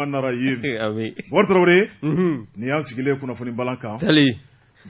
Rahim. Ami. Bɔkari Tarawele, Mhm. nin y'an sigilen kunnafoni balan kan. Tali.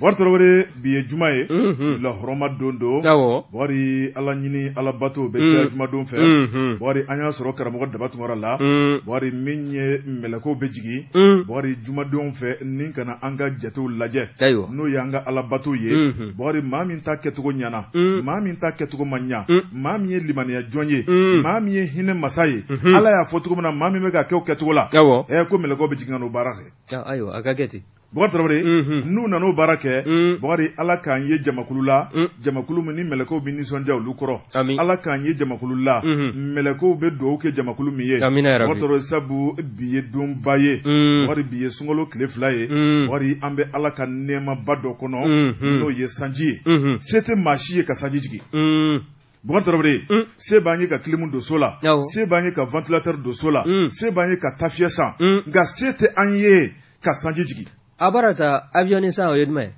Bɔkari Tarawele, bi ye juma ye. Mhm. Lahɔrɔma don don. Awɔ. Bɔkari, Ala ɲini Ala bato bɛ caya jumadon fɛ. Mhm. Bɔkari, an y'a sɔrɔ karamɔgɔ Daba Tunkara la. Mm. Bɔkari, min ye mɛlɛkɛw bɛ jigin. Mm. Bɔkari, jumadenw fɛ ni ka na an ka jatew lajɛ. Ayiwa. N'o y'an ka Ala bato ye. Mhm. Bɔkari, maa min ta kɛcogo ɲɛna. Mm. Maa min ta kɛcogo ma ɲa. Mm. Maa min ye limaniya jɔn ye. Mm. Maa min ye hinɛ masa ye. Mhm. Ala y'a fɔ cogo min na maa min bɛ ka kɛ o kɛcogo la. Awɔ. Ɛ ko mɛlɛkɛw bɛ jigin ka n'o baara kɛ. Ah, Ayiwa, a ka kɛ ten. Bɔkari Tarawele, Mhm. n'u nana o baara kɛ, Mm. Bɔkari, Ala k'an ye jamakulu la, Mm. jamakulu min ni mɛlɛkɛw bɛ nisɔndiya olu kɔrɔ. Ami. Ala k'an ye jamakulu la, Mhm. mɛlɛkɛw bɛ dugawu kɛ jamakulu min ye. Amina ya Bɔkari Rabbi. Tarawele, sabu bi ye donba ye. Mm. Bɔkari, bi ye sunkalo tile 2 ye. Mm. Bɔkari, an bɛ Ala ka nɛɛmaba dɔ kɔnɔ, Mhm. n'o ye sanji ye. Mhm. Se tɛ maa si ye ka sanji jigin. Mm. Bɔkari Tarawele, Mm. se b'an ye ka clim don so la, Awɔ. se b'an ye ka ventilateur don so la, Mm. se b'an ye ka tafiyɛ san, Mm. nka se tɛ an ye ka sanji jigin. A baara ta avion ni san o ye jumɛn ye?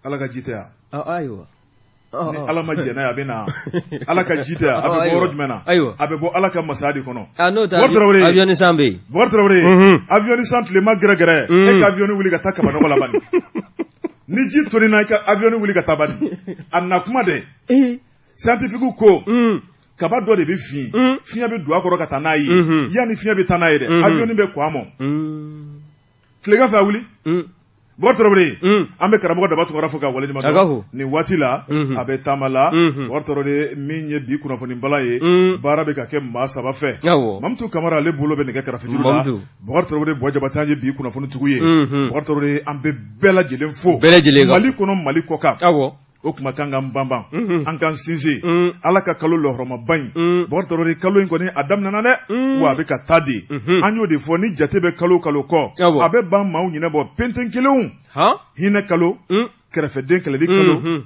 Ala ka ji tɛ yan. Ah, Ayiwa. Ni Ala ma jɛn n'a ye a bɛ na. Ala ka ji tɛ yan. A bɛ bɔ Ayiwa. yɔrɔ jumɛn na? Ayiwa. A bɛ bɔ Ala ka masaya de kɔnɔ. Ah, n'o tɛ Bɔkari Tarawele. avion ni san bɛ yen. Bɔkari Tarawele, Mhm. avion ni san tilema gɛrɛgɛrɛ, Mm. e ka avion wuli ka taa kabanɔgɔ la bani. Ni ji tonni na i ka avion wuli ka taa bani. A na kuma dɛ. Eh. Scientifique ko Mm. kaba dɔ de bɛ fin. Mm. Fiɲɛ bɛ don a kɔrɔ ka taa n'a ye. Mhm. Yanni fiɲɛ bɛ taa n'a ye dɛ, Mhm. avion bɛ kɔ a mɔ. Mm. Tilegan fɛ a wuli. Mm. Bɔkari Tarawele, Mm. an bɛ karamɔgɔ Daba Tunkara fo ka waleɲuman A ka fo. Nin waati la, Mhm. a bɛ taama la. Mhm. Bɔkari Tarawele, min ye bi kunnafoni bala ye, Mm. baara bɛ ka kɛ maa 3 fɛ. Awɔ. Mamutu Kamara ale bolo bɛ nɛgɛ karafejuru la. Mamutu. Bɔkari Tarawele, Buwa Jabate an ye bi kunnafonitigiw ye. Mhm. Bɔkari Tarawele, an bɛ bɛɛ lajɛlen fo. Bɛɛ lajɛlen kan. Mali kɔnɔ, Mali kɔ kan. Awɔ. O tuma kan k'an banban. Mhm. An k'an sinsin. Mm. Ala ka kalo lɔhɔrɔmaba in. Mm. Bɔkari Tarawele, kalo in kɔni a daminɛna dɛ. Mm. Wa a bɛ ka taa de. Mhm. An y'o de fɔ ni jate bɛ kalo o kalo kɔ. Awɔ. A bɛ ban maaw ɲinɛ bɔ penten kelenw. Han? Hinɛ kalo, Mm. kɛrɛfɛden kɛlɛli kalo, Mhm.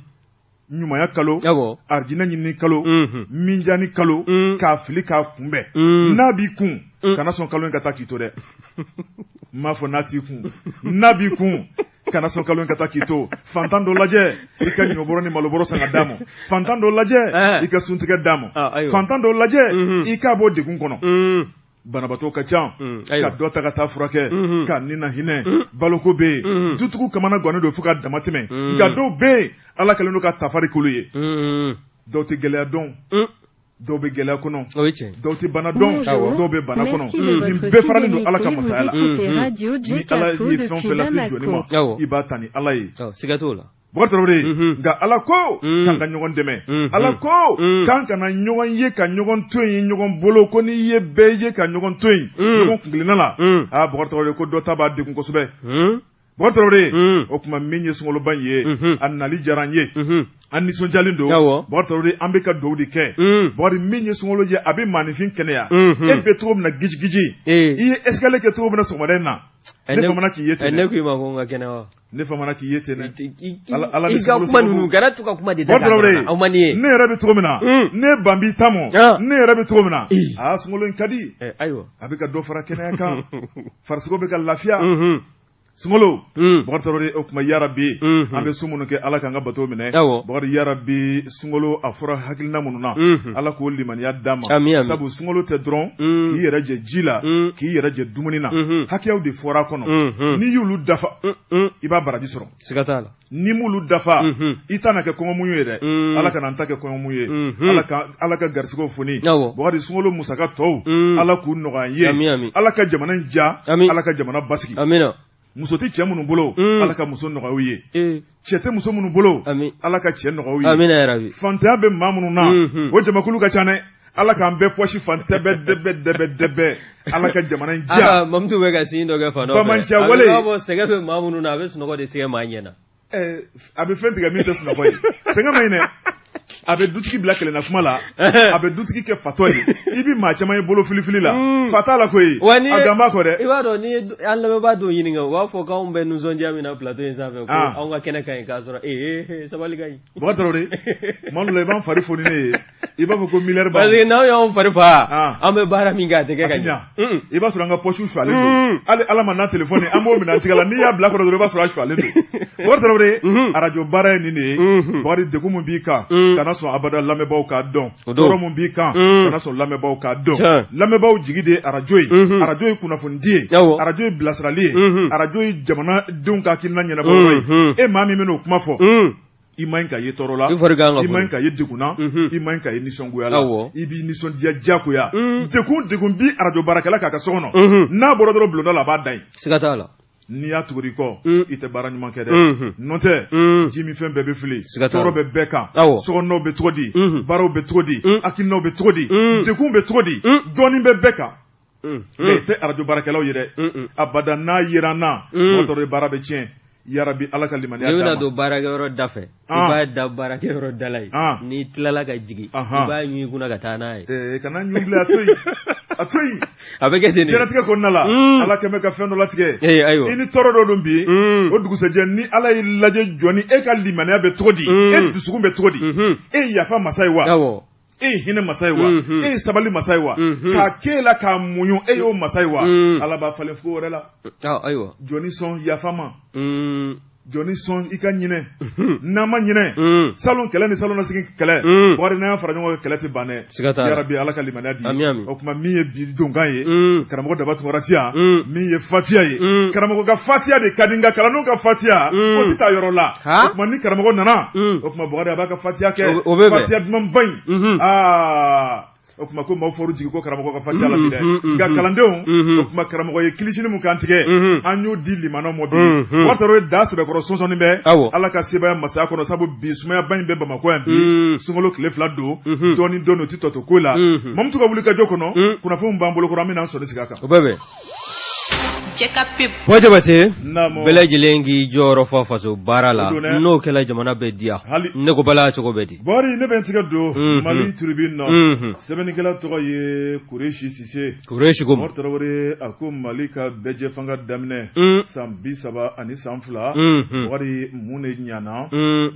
ɲumanya kalo, Awɔ. arijinɛ ɲinini kalo, Mhm. minjani kalo, Mm. k'a fili k'a kunbɛn. Mm. N'a b'i kun, Mm. kana sɔn kalo in ka taa k'i to dɛ. N m'a fɔ n'a t'i kun. N'a b'i kun, kana sɔn kalo in ka taa k'i to. Fantan dɔ lajɛ, i ka ɲɔbɔrɔ ni malobɔrɔ san ka d'a ma. Fantan dɔ lajɛ, Eh. i ka suntigɛ d'a ma. Ah, ayiwa. Fantan dɔ lajɛ, Mhm. i k'a bɔ degun kɔnɔ. Mm. Banabaatɔ ka ca. Mm, Ka ayiwa. dɔ ta ka taa furakɛ, Mhm. ka ni na hinɛ, Mm. baloko bɛ yen, Mhm. dutigiw kamana gannen don fo ka dama tɛmɛ. Mm. Nka dɔw bɛ yen, Ala kɛlen don ka tafari k'olu ye. Mm. Dɔw tɛ gɛlɛya dɔn, Mm. dɔw bɛ gɛlɛya kɔnɔ, O ye tiɲɛ. dɔw tɛ bana dɔn, Bonjour. dɔw bɛ bana kɔnɔ. Merci de Nin votre bɛɛ faralen don Ala ka fidélité. Vous masaya la. écoutez Mhm. Radio Ni Ala Jekafo ye fɛn o depuis fɛn lase jɔni ma, Bamako. Awɔ. i b'a ta ni Ala ye. Awɔ, siga t'o la. Bɔkari Tarawele, Mhm. nka Ala ko Mm. k'an ka ɲɔgɔn dɛmɛ. Mhm. Ala ko Mm. k'an kana ɲɔgɔn ye ka ɲɔgɔn to yen ɲɔgɔn bolo ko n'i ye bɛɛ ye ka ɲɔgɔn to yen Mm. ɲɔgɔn kunkelenna la. Mm. Aa Bɔkari Tarawele ko dɔ ta b'a degun kosɛbɛ. Mm. Bɔkari Tarawele, Mm. o tuma min ye sunkaloba in ye, Mhm. a nali diyara an ye. Mhm. An nisɔndiyalen don. Awɔ. Bɔkari Tarawele, an bɛ ka dugawu de kɛ. Mm. Bɔkari, min ye sunkalo ye, a bɛ maaninfin kɛnɛya. Mhm. E bɛ cogo min na gijigiji, Eh. i ye escalier kɛ cogo min na sɔgɔmada in na, Eh, ne famana k'i ye ten eh, ne dɛ. ko i ma ko n ka kɛnɛ wa? Ne famana k'i ye ten dɛ. I Ala ni i ka sunkalo kuma sababu. ninnu kana to ka kuma de da Bɔkari Tarawele, aw man di ye. ne yɛrɛ bɛ cogo min na, Mm. ne ban b'i ta mɔ, Ah. ne yɛrɛ bɛ cogo min na, Eh. aa sunkalo in ka di, Eh, ayiwa. a bɛ ka dɔ fara kɛnɛya kan, farisogo bɛ ka lafiya. Mhm. Sunkalo, Mm. Bɔkari Tarawele, o tuma yarabi, Mhm. an bɛ sun minnu kɛ Ala k'an ka bato minɛ. Awɔ. Bɔkari, yarabi, sunkalo a fɔra hakilina minnu na, Mhm. Ala k'o limaniya d'an ma. Ami, ami. Sabu sunkalo tɛ dɔrɔn Mm. k'i yɛrɛ jɛ ji la, Mm. k'i yɛrɛ jɛ dumuni na. Mhm. Hakɛyaw de fɔra a kɔnɔ. Mhm. N'i y'olu dafa, Mm, mm. i b'a baraji sɔrɔ. Siga t'a la. N'i m'olu dafa, Mhm. i t'a na kɛ kɔngɔmuɲu ye dɛ. Mm. Ala kana an ta kɛ kɔngɔmuɲu ye. Mhm. Ala ka garisigɛw foni. Awɔ. Bɔkari, sunkalo musaka tɔw, Mm. Ala k'u nɔgɔya an ye. Ami, ami. Ala ka jamana in diya, Ami. Ala ka jamana basigi. Amina. Muso tɛ cɛ minnu bolo, Mm. Ala ka muso nɔgɔya u ye. Eh. Cɛ tɛ muso minnu bolo, Ami. Ala ka cɛ nɔgɔya u ye. Amina ya Rabbi. Fantanya bɛ maa minnu na, Mhm. o jamakulu ka ca dɛ. Ala k'an bɛɛ pɔsi fan tɛbɛ dɛbɛ dɛbɛ dɛbɛ. Ala ka jamana in diya. Ah, Mamutu bɛ ka sin dɔ kɛ fan dɔ fɛ. Bamanciya A bɛ wale. b'a fɔ sɛgɛ bɛ maa minnu na, a bɛ sunɔgɔ de tigɛ maa ɲɛ na. A bɛ fɛn tigɛ min tɛ sunɔgɔ ye. Sɛgɛn ma ɲi dɛ. A bɛ dutigi bila kelenna kuma la, a bɛ dutigi kɛ fatɔ ye. I bɛ maa caman ye bolo filifili la. Mm. Fa t'a la koyi. Wa n'i ye A gan b'a kɔ dɛ. I b'a dɔn n'i ye an lamɛnbaa dɔw ɲininka, u b'a fɔ k'anw bɛ nisɔndiya min na plateau in sanfɛ ko Ah. anw ka kɛnɛ ka ɲi k'a sɔrɔ ee ee sabali ka ɲi. Bɔkari Tarawele, tuma dɔ la i b'an fari foni ne ye. I b'a fɔ ko miliyari b'an Parce que n'aw y'anw fari faga, Ah. an bɛ baara min kɛ a tɛ kɛ a ka tɛ ɲɛ. ɲa. Mm. I b'a sɔrɔ an ka pɔsiw sualen don. Mm. Hali Ala ma n'a telefɔni an b'o minɛ an tigɛ la, n'i y'a bila kɔrɔ dɔrɔn i b'a sɔrɔ a sualen don. Bɔkari Tarawele, Mhm. arajo baara ye nin de ye. Mhm. Bɔkari, degun min b'i kan, Mm. kana sɔn abada lamɛnbaaw k'a dɔn tɔɔrɔ mun b'i kan kana sɔn lamɛnbaaw k'a dɔn lamɛnbaaw jigi de ye arajo ye arajo ye kunnafonidi ye arajo ye bilasirali ye arajo ye jamanadenw ka hakilina ɲɛnabɔyɔrɔ ye e maa min bɛn'o kuma fɔ i man ɲi ka ye tɔɔrɔ la i man ɲi ka ye degun na i man ɲi ka ye nisɔngoya la i b'i nisɔndiya diyagoya degun degun bi arajo baarakɛla k'a ka so kɔnɔ n'a bɔra dɔrɔn bulonda la a b'a da yen siga t'a la n'i y'a tugura i kɔ i tɛ baara ɲuman kɛ dɛ n'o tɛ ji min fɛn bɛɛ bɛ fili tɔɔrɔ bɛ bɛɛ kan sokɔnɔnaw bɛ cogo di baaraw bɛ cogo di hakilinaw bɛ cogo di degun bɛ cogo di dɔɔnin bɛ bɛɛ kan mais i tɛ arajo baarakɛlaw ye dɛ abada n'a yera n na mɔgɔ tɔɔrɔ baara bɛ tiɲɛ yarabi ala ka limaniya d'a ma. N'i bɛna don baarakɛyɔrɔ da fɛ i b'a da baarakɛyɔrɔ da la yen n'i tilala ka jigin i b'a ɲun i kunna ka taa n'a ye. Ee kana ɲun bilen a to yen a to yen. A bɛ kɛ ten de. Diɲɛlatigɛ kɔnɔna la ala kɛn bɛ ka fɛn dɔ latigɛ. Ee ayiwa. I ni tɔɔrɔ dɔ don bi o dugusɛjɛ ni ala y'i lajɛ jɔni e ka limaniya bɛ cogo di e dusukun bɛ cogo di e ye yafa masa ye wa. Awɔ. E ye hinɛ masa ye wa e ye sabali masa ye wa k'a k'e la k'a muɲu e y'o masa ye wa ala b'a falen cogo wɛrɛ la ayiwa jɔni sɔn yafa ma jɔni sɔn i ka ɲinɛ n'an ma ɲinɛ salon kɛlɛ ni salon nasigi kɛlɛ wari n'an y'a fara ɲɔgɔn kan kɛlɛ tɛ ban dɛ yarabi ala ka limaniya di o tuma min ye bi donkan ye karamɔgɔ Daba Tunkara ti yan min ye fatiya ye karamɔgɔ ka fatiya de ka di nka kalandenw ka fatiya o tɛ taa yɔrɔ la o tuma ni karamɔgɔ nana o tuma Bukari a b'a ka fatiya kɛ fatiya dumanba in aa o tuma ko maaw fɔr'u jigi ko karamɔgɔ ka fatiya la bi dɛ nka kalandenw o tuma karamɔgɔ ye kilisini mun kantigɛ an y'o di limanaw ma bi Bukari Tarawele da sɛbɛkɔrɔ sɔnsɔnni bɛ ala ka sebaaya masaya kɔnɔ sabu bi sumayaba in bɛ Bamakɔ yan bi sunkalo tile 2 don dɔɔni dɔɔni o tɛ tɔ to ko la Mamutu ka wulikajɔ kɔnɔ kunnafoniw b'an bolo kɔrɔ an bɛna an sɔnni sigi a kan. O bɛ bɛn. Bɔ Jabate bɛɛ lajɛlen k'i jɔyɔrɔ fa faso baara la n'o kɛra jamana bɛ diya ne ko bala cogo bɛ di Bukari ne bɛ n tigɛ don Mali Tribune na sɛbɛnnikɛla tɔgɔ ye Kuresi Sise Kuresi ko Bukari Tarawele a ko Mali ka bɛɛjɛ fanga daminɛ san 32 Bukari mun de ɲana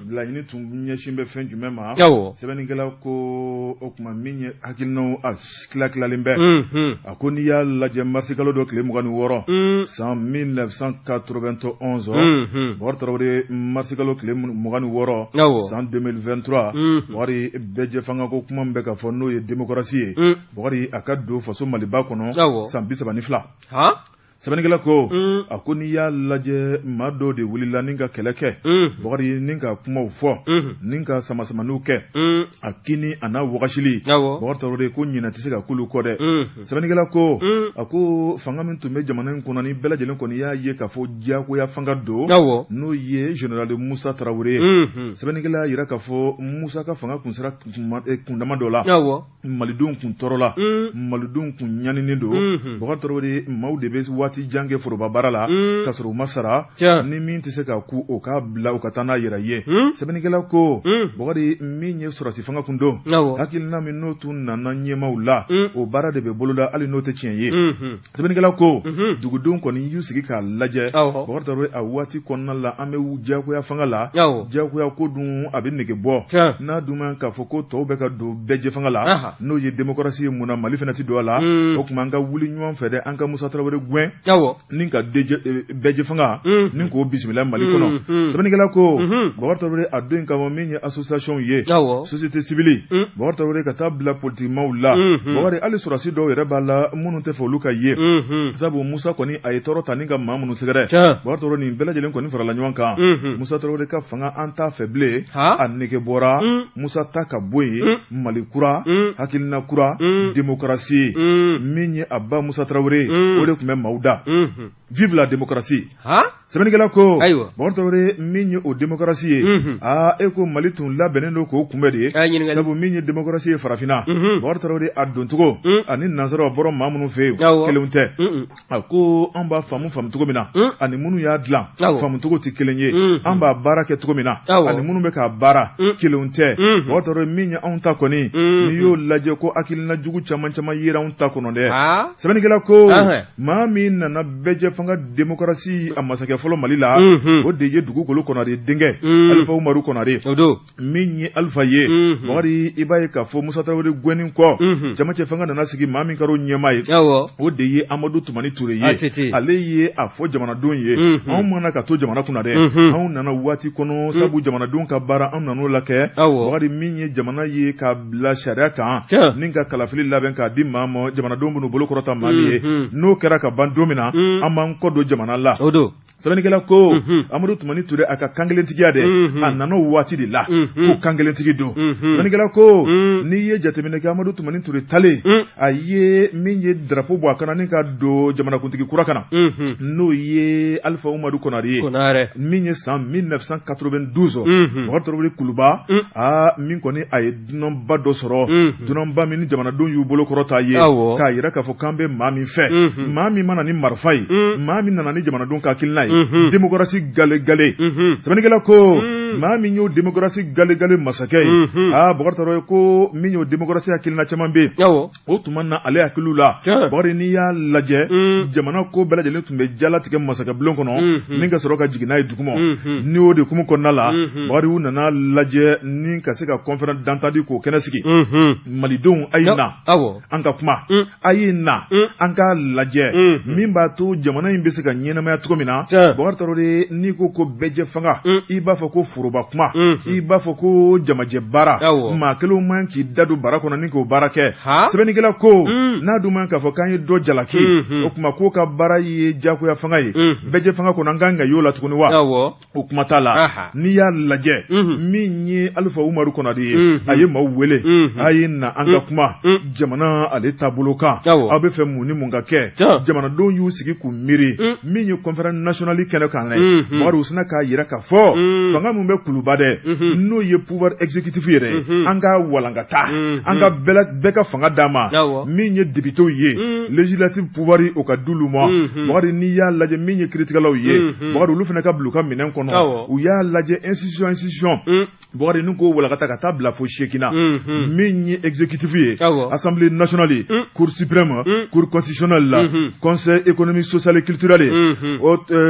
laɲini tun ɲɛsin bɛ fɛn jumɛn ma sɛbɛnnikɛla ko o tuma min ye hakilinaw a tila tilalen bɛ a ko n'i y'a lajɛ marisikalo dɔ tile 26 san 1991 Bukari Tarawele marisikalo tile 26 san 2023 Bukari bɛɛjɛ fanga ko kuma min bɛ ka fɔ n'o ye démocratie ye Bukari a ka don faso Maliba kɔnɔ san 32 Sɛbɛnnikɛla ko a ko n'i y'a lajɛ maa dɔw de wulila ni ka kɛlɛ kɛ Bukari ni ka kumaw fɔ ni ka samasamaniw kɛ a kini a n'a wagasili Bukari Tarawele ko ɲinɛ tɛ se ka k'olu kɔ dɛ sɛbɛnnikɛla ko a ko fanga min tun bɛ jamana in kunna ni bɛɛ lajɛlen kɔni y'a ye k'a fɔ diyagoya fanga don n'o ye général Musa Tarawele ye sɛbɛnnikɛla y'a jira k'a fɔ Musa ka fanga kun sera kundama dɔ la Malidenw kun tɔɔrɔla malidenw kun ɲaninen don Bukari Tarawele maaw de bɛ waati jan kɛ foroba baara la ka sɔrɔ u ma sara ni min tɛ se ka ku o k'a bila u ka taa n'a yɛrɛ ye sɛbɛnnikɛla ko Bukari min ye sɔrɔdasi fanga kun don hakilina min n'o tun nana ɲɛmaaw la o baara de bɛ boloda hali n'o tɛ tiɲɛ ye Sɛbɛnnikɛla ko dugudenw kɔni y'u sigi k'a lajɛ Bukari Tarawele a waati kɔnɔna la an bɛ diyagoya fanga la diyagoya ko dun a bɛ nege bɔ n'a dun ma k'a fɔ ko tɔw bɛ ka don bɛɛjɛ fanga la n'o ye démocratie ye mun na Mali fana tɛ don a la o tuma an ka wuli ɲɔgɔn fɛ dɛ an ka Musa Tarawele gɛn ni ka bɛɛjɛ fanga ni k'o bisimila Mali kɔnɔ sɛbɛnnikɛla ko Bukari Tarawele a don kama min ye association ye société civile Bukari Tarawele ka taa bila politikimaaw la Bukari hali sɔrɔdasi dɔw yɛrɛ b'a la minnu tɛ fɛ olu ka ye sabu Musa kɔni a ye tɔɔrɔ ta ni ka maa minnu sɛgɛrɛ Bukari Tarawele nin bɛɛ lajɛlen kɔni farala ɲɔgɔn kan Musa Tarawele ka fanga an t'a fɛ bilen a nege bɔra Musa ta ka bɔ yen Mali kura hakilina kura démocratie min ye a ba Musa Tarawele o de tun bɛ maaw da vive la démocratie sɛbɛnnikɛla ko ayiwa Bukari Tarawele min ye o démocratie ye aa e ko Mali tun labɛnnen don k'o kunbɛn de ye sabu min ye démocratie ye farafinna Bukari Tarawele a doncogo ani nansaraw bɔra maa minnu fɛ yen kelenw tɛ a ko an b'a faamu faamu cogo min na ani minnu y'a dilan faamu cogo tɛ kelen ye an b'a baara kɛ cogo min na ani minnu bɛ k'a baara kelenw tɛ Bukari Tarawele min ye anw ta kɔni n'i y'o lajɛ ko hakilina jugu caman caman yera anw ta kɔnɔ dɛ sɛbɛnnikɛla ko maa min nana bɛɛjɛ fanga démocratie a masakɛ fɔlɔ Mali la, o de ye Dugukolo Konare denkɛ Alifa Umaru Konare, o don, min ye Alifa ye. Bakari, i b'a ye k'a fɔ Musa Tarawele gɛnni kɔ, cɛmancɛ fanga nana sigi, maa min kɛra o ɲɛmaa ye, o de ye Amadu Tumani Ture ye. Ale ye a fɔ jamanadenw ye, anw ma na ka to jamana kunna dɛ, anw nana waati kɔnɔ, sabu jamanadenw ka baara, anw nan'o la kɛ. Bakari, min ye jamana ye ka bila sariya kan ni ka kalafili labɛn k'a di maa ma, jamanadenw bɛn'u bolo kɔrɔta maa min ye, n'o kɛra ka ban don min na, an b'an kɔ don jamana la. O don. Sɛbɛnnikɛla ko Amadu Tumani Ture, a ka kankelentigiya dɛ, a nana o waati de la ko kankelentigi don. Sɛbɛnnikɛla ko n'i ye jateminɛ kɛ, Amadu Tumani Ture talen, a ye min ye drapeau bɔ a kan na ni ka don jamanakuntigi kura kan na, n'o ye Alifa Umaru Konare ye, min ye san 1992. Bakari Tarawele, Kuluba, aa, min kɔni a ye dunanba dɔ sɔrɔ, dunanba min ni jamanadenw y'u bolo kɔrɔta ye k'a yira k'a fɔ k'an bɛ maa min fɛ, maa min ma na ni marifa ye, maa min nana ni jamanadenw ka hakilina ye, démocratie gale gale. Sɛbɛnnikɛla ko maa min y'o démocratie gale gale masakɛ ye, aa, Bakari Tarawele ko min y'o démocratie hakilina caman bɛ yen o tuma na ale hakili la. Bakari, n'i y'a lajɛ, jamana ko bɛɛ lajɛlen tun bɛ jalatigɛ masakɛ bulon kɔnɔ ni ka sɔrɔ ka jigin n'a ye duguma. Ni o de kumu kɔnɔna la, Bakari, u nana lajɛ ni ka se ka conférence d'entente k'o kɛnɛ sigi. Malidenw, a ye na an ka kuma, a ye na an k'a lajɛ min b'a to jamana in bɛ se ka ɲɛnamaya cogo min na. Bakari Tarawele, n'i ko ko bɛɛjɛ fanga, i b'a fɔ ko foroba kuma, i b'a fɔ ko jamajɛ baara, maa kelen man k'i da don bara kɔnɔ ni k'o baara kɛ. Sɛbɛnnikɛla ko n'a dun man k'a fɔ k'an ye dɔ jalaki, o tuma k'o ka baara ye diyagoya fanga ye, bɛɛjɛ fanga kɔnɔ, an kan ka y'o la tuguni wa? O kuma t'a la. N'i y'a lajɛ, min ye Alifa Umaru Konare ye, a ye maaw wele, a ye na an ka kuma jamana ale taabolo kan, aw bɛ fɛ mun ni mun ka kɛ? Jamanadenw y'u sigi k'u miiri. Min ye conférence nationale kɛnɛ kan dɛ, Bakari, u sina k'a yira k'a fɔ fanga min bɛ Kuluba dɛ, n'o ye pouvoir exécutif yɛrɛ ye, an k'a walankata, an ka bɛɛ ka fanga d'a ma. Min ye députéw ye, législative pouvoir, o ka d'olu ma. Bakari, n'i y'a lajɛ, min ye kiiritigɛlaw ye, Bakari, olu fana ka bila u ka minɛn kɔnɔ. U y'a lajɛ institution institution, Bakari, ni k'o walakata ka taa bila fo 8 na. Min ye exécutif ye, assemblée nationale, cour suprême, cour constitutionnelle la, conseil économique, social et culturel ye,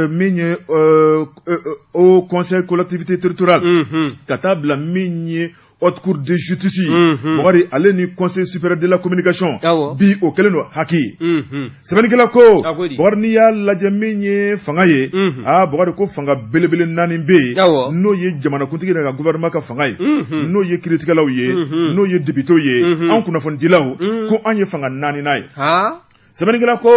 min ye au conseil collectivité territoriale, ka taa bila min ye haute cour de justice, Bakari, ale ni conseil supérieur de la communication. Bi o kɛlen don haki ye. Sɛbɛnnikɛla ko, Bakari, n'i y'a lajɛ, min ye fanga ye, aa, Bakari, ko fanga belebele naani bɛ yen, n'o ye jamanakuntigi yɛrɛ ka gouvernement ka fanga ye, n'o ye kiiritigɛlaw ye, n'o ye députéw ye, anw kunnafonidilaw, ko an ye fanga naaninan ye. Sɛbɛnnikɛla ko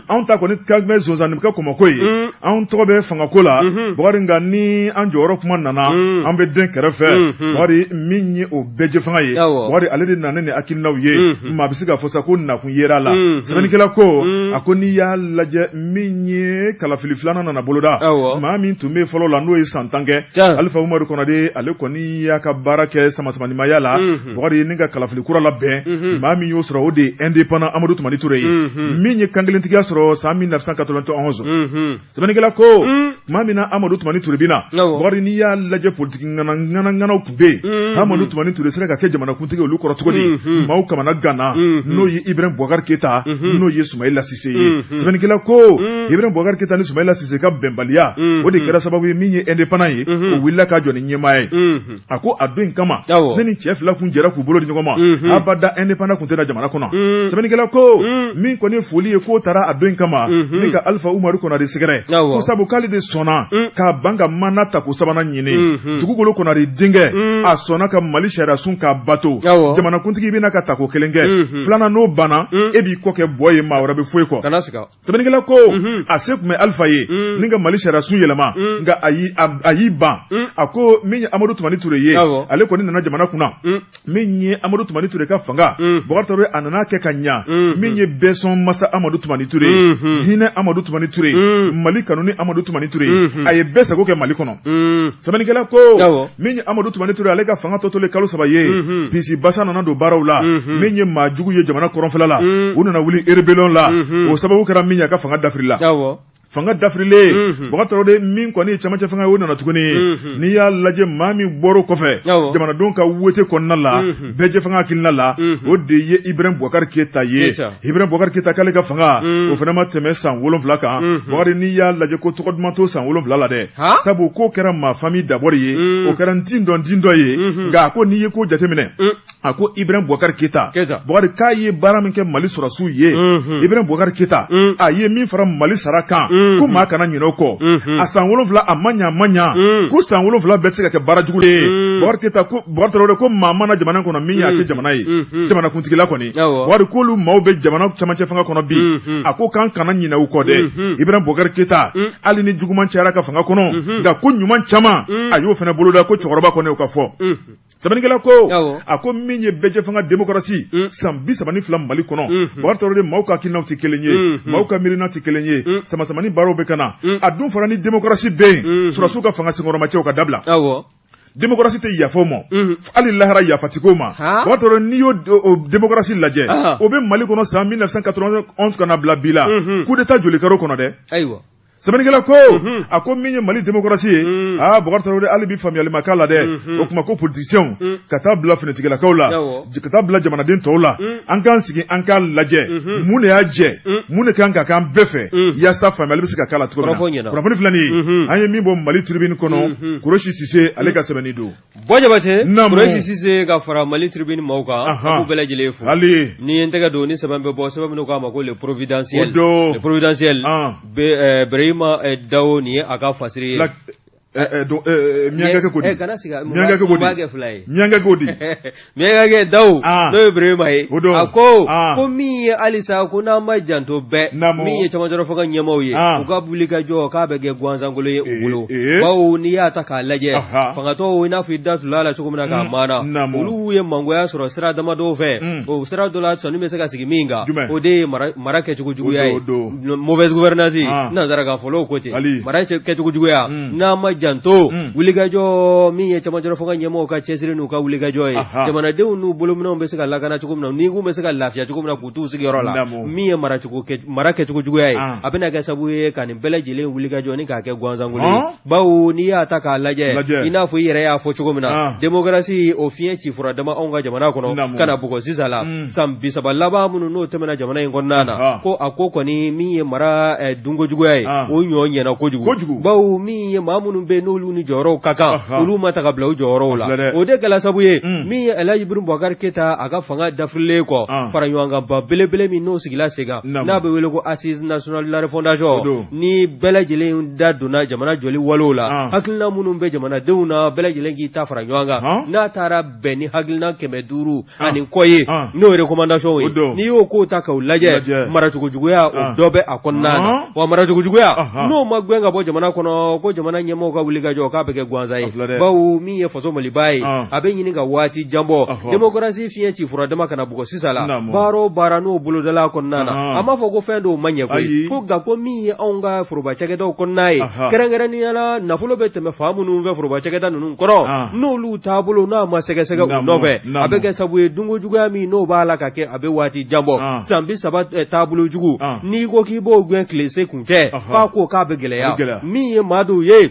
anw ta kɔni ka bɛ zonzanni kɛ kɔmɔko ye, anw tɔgɔ bɛ fangako la, Bakari, nka ni an jɔyɔrɔ kuma nana, an bɛ den kɛrɛfɛ. Bakari, min ye o bɛɛjɛ fanga ye, Bakari, ale de nana ni hakilinaw ye, maa bɛ se k'a fɔ sa ko nakun yera a la. Sɛbɛnnikɛla ko, a ko n'i y'a lajɛ, min ye kalafili filanan nana boloda, maa min tun bɛ fɔlɔ la, n'o ye san 10 kɛ, Alifa Umaru Konare, ale kɔni y'a ka baara kɛ samasamanimaya la. Bakari, ni ka kalafili kura labɛn, maa min y'o sɔrɔ, o de ye indépendant Amadu Tumani Ture ye, min ye kankelentigiya sɔrɔ san 1991. Sɛbɛnnikɛla ko tuma min na Amadu Tumani Ture bɛ na, Bakari, n'i y'a lajɛ, politiki ŋana ŋana ŋanaw tun bɛ yen. Amadu Tumani Ture sera ka kɛ jamanakuntigi olu kɔrɔ cogo di? Maaw kamana ganna. N'o ye Ibrahim Boubacar Keita, n'o ye Sumayila Sise ye. Sɛbɛnnikɛla ko Ibrahim Boubacar Keita ni Sumayila Sise ka bɛnbaliya, o de kɛra sababu ye, min ye indépendant ye, o wulila k'a jɔ ni ɲɛmaa ye. A ko a don in kama, ne ni cɛ fila kun jɛra k'u bolo di ɲɔgɔn ma, abada indépendant kun tɛna jamana kɔnɔ. Sɛbɛnnikɛla ko min kɔni ye foli ye k'o taara a don in kama ni ka Alifa Umaru Konare sɛgɛrɛ, ko sabu k'ale de sɔnna k'a ban ka mandat tako sabanan ɲini. Dugukolo Konare denkɛ, a sɔnna ka Mali sariya sun k'a bato. Jamanakuntigi bɛna ka tako kelen kɛ, filanan n'o banna, e b'i kɔ kɛ bɔ ye, maa wɛrɛ bɛ foyi kɔ. Sɛbɛnnikɛla ko a se tun bɛ Alifa ye ni ka Mali sariya sun yɛlɛma, nka a y'i ban. A ko min ye Amadu Tumani Ture ye, ale kɔni nana jamana kunna. Min ye Amadu Tumani Ture ka fanga, Bubakari Tarawele, a nana kɛ ka ɲa. Min ye bɛsɔn masa Amadu Tumani Ture ye, hinɛ Amadu Tumani Ture, Mali kanu ni Amadu Tumani Ture ye, a ye bɛɛ sago kɛ Mali kɔnɔ. Sɛbɛnnikɛla ko min ye Amadu Tumani Ture, ale ka fanga tɔ tolen kalo 3 ye, pisi basa nana don baaraw la. Min ye maa jugu ye jamana kɔrɔnfɛla la, u nana wuli rébellion la. O sababu kɛra min ye, a ka fanga dafiri la. Fanga dafirilen, Bubakari Tarawele, min kɔni ye camancɛ fanga ye, o nana tuguni. N'i y'a lajɛ, maa min bɔr'o kɔfɛ jamanadenw ka wote kɔnɔna la, bɛɛjɛ fanga hakilina la, o de ye Ibrahim Bubakari Keyita ye. Ibrahim Bubakari Keyita, k'ale ka fanga, o fana ma tɛmɛ san 7 kan. Bubakari, n'i y'a lajɛ ko tɔgɔ duman t'o san 7 la dɛ, sabu k'o kɛra maa famille d'abord ye, o kɛra n tin dɔn tin dɔ ye. Nka a ko n'i ye ko jateminɛ, a ko Ibrahim Bubakari Keyita, Bubakari, k'a ye baara min kɛ Mali sɔrɔdasiw ye, Ibrahim Bubakari Keyita, a ye min fara Mali sara kan, ko maa kana ɲinɛ o kɔ. A san 7, a ma ɲa, a ma ɲa, ko san 7 bɛɛ tɛ se ka kɛ baara jugu ye. Bubakari Keyita ko, Bubakari Tarawele, ko maa ma na jamana kɔnɔ min y'a kɛ jamana ye jamanakuntigila kɔni. Bubakari k'olu maaw bɛ jamana camancɛ fanga kɔnɔ bi, a ko k'an kana ɲinɛ u kɔ dɛ. Ibrahim Bubakari Keyita, hali ni juguman cayara ka fanga kɔnɔ, nka ko ɲuman caman a y'o fana boloda, ko cɛkɔrɔba kɔni, o ka fɔ. Sɛbɛnnikɛla ko, a ko min ye bɛɛjɛ fanga démocratie san 32 Mali kɔnɔ, Bubakari Tarawele, maaw ka hakilinaw tɛ kelen ye, maaw ka miirina tɛ kelen ye, sama-samani baaraw bɛ ka na. A dun fɔra ni démocratie bɛ yen, sɔrɔdasiw ka fanga senkɔrɔmacɛw ka dabila. Démocratie tɛ yafa o ma, hali lahara yafa tɛ k'o ma. Bubakari Tarawele, n'i y'o démocratie lajɛ, o bɛ Mali kɔnɔ san 1991 ka na bila bi la, coup d'état joli kɛra o kɔnɔ dɛ? Ayiwa. Sɛbɛnnikɛla ko, a ko min ye Mali démocratie ye, aa, Bubakari Tarawele, hali bi faamuyali ma k'a la dɛ. O tuma ko politiciens, ka taa bila finitigilakaw la, ka taa bila jamanaden tɔw la, an k'an sigi, an k'a lajɛ mun de y'a jɛ, mun de kan ka k'an bɛɛ fɛ, yaasa faamuyali bɛ se ka k'a la cogo min na. Kunnafoni filɛ nin ye, an ye min bɔ Mali Tribune kɔnɔ, Korosi Sise ale ka sɛbɛnni don. Bɔ Jabate, Korosi Sise ka fara Mali Tribune maaw kan, an b'u bɛɛ lajɛlen fo. Hali ni ye n tɛgɛ don ni sɛbɛn bɛ bɔ, sɛbɛn min k'a ma ko Le Providentiel, Le Providentiel, Berehima Dawo, nin ye a ka fasiri ye. Miyankakɛ ko di? Kana sigi. Miyankakɛ ko di? B'a kɛ fila ye. Miyankakɛ ko di? Miyankakɛ Dawo, n'o ye Berehima ye, a ko ko min ye halisa ko n'an ma janto bɛɛ, min ye camancɛrɔ fanga ɲɛmaaw ye, u ka wuli ka jɔ k'a bɛ kɛ gansankolo ye u bolo, bawo n'i y'a ta k'a lajɛ, fangatɔw, i n'a fɔ i da tula la cogo min na k'a maana, olu ye mangoya sɔrɔ sira damadɔw fɛ. O sira dɔ la, sɔnni bɛ se ka sigi min kan, o de ye mara kɛcogo juguya ye, mauvaise gouvernance, nansarakan fɔlɔw ko ten, mara kɛcogo juguya. N'an ma janto, wulikajɔ min ye camancɛrɔ fanga ɲɛmɔgɔw ka cɛsiri n'u ka wulikajɔ ye, jamanadenw n'u bolominɛnw bɛ se ka lakana cogo min na, ni k'u bɛ se ka lafiya cogo min na k'u t'u sigiyɔrɔ la, min ye mara kɛcogo juguya ye, a bɛna kɛ sababu ye ka nin bɛɛ lajɛlen wulikajɔ ni k'a kɛ gansankolo ye, bawo n'i y'a ta k'a lajɛ, i n'a fɔ i yɛrɛ y'a fɔ cogo min na, démocratie o fiɲɛ ci fura dama anw ka jamana kɔnɔ ka na bugɔ sisan la, san 30 laban minnu n'o tɛmɛna jamana in kɔnɔna na, ko a ko kɔni min ye mara dunko juguya ye, o ɲɔ ɲɛna kojugu, bawo min ye maa minnu bɛ yen n'olu ni jɔyɔrɔw ka kan, olu ma ta ka bila u jɔyɔrɔw la. O de kɛla sabu ye, min ye Elhaji Ibrahim Boubacar Keita, a ka fanga dafirilen kɔ, fara ɲɔgɔnkanba belebele min n'o sigila sen kan, n'a bɛ wele ko Assise nationale de la refondation, ni bɛɛ lajɛlen da donna jamana jɔli walew la, hakilina minnu bɛ jamanadenw na, bɛɛ lajɛlen k'i ta fara ɲɔgɔn kan, n'a taara bɛn ni hakilina 500 ani kɔ ye, n'o ye recommandation ye, n'i y'o kow ta k'o lajɛ, maracogo juguya, o dɔ bɛ a kɔnɔna na. Wa maracogo juguya, n'o ma gɛn ka bɔ jamana kɔnɔ, ko jamana ɲɛmɔgɔw ka wulikajɔ k'a bɛ kɛ gansan ye, bawo min ye faso Maliba ye, a bɛ ɲini ka waati jan bɔ, démocratie fiɲɛ ci fura dama kana bugɔ sisan la. Baara o baara n'o bolodala kɔnɔna na, a m'a fɔ ko fɛn dɔw ma ɲɛ koyi, ko nka ko min ye anw ka foroba cakɛdaw kɔnɔna ye, kɛrɛnkɛrɛnnenya la nafolo bɛ tɛmɛ fan minnu fɛ foroba cakɛda ninnu kɔnɔ, n'olu taabolo n'a ma sɛgɛsɛgɛ u nɔfɛ, a bɛ kɛ sababu ye dunko juguya min n'o b'a la ka kɛ, a bɛ waati jan bɔ. San 30 taabolo jugu, n'i ko k'i b'o gɛn tile se kun tɛ, k'a ko k'a bɛ gɛlɛya. Min ye maa dɔw ye,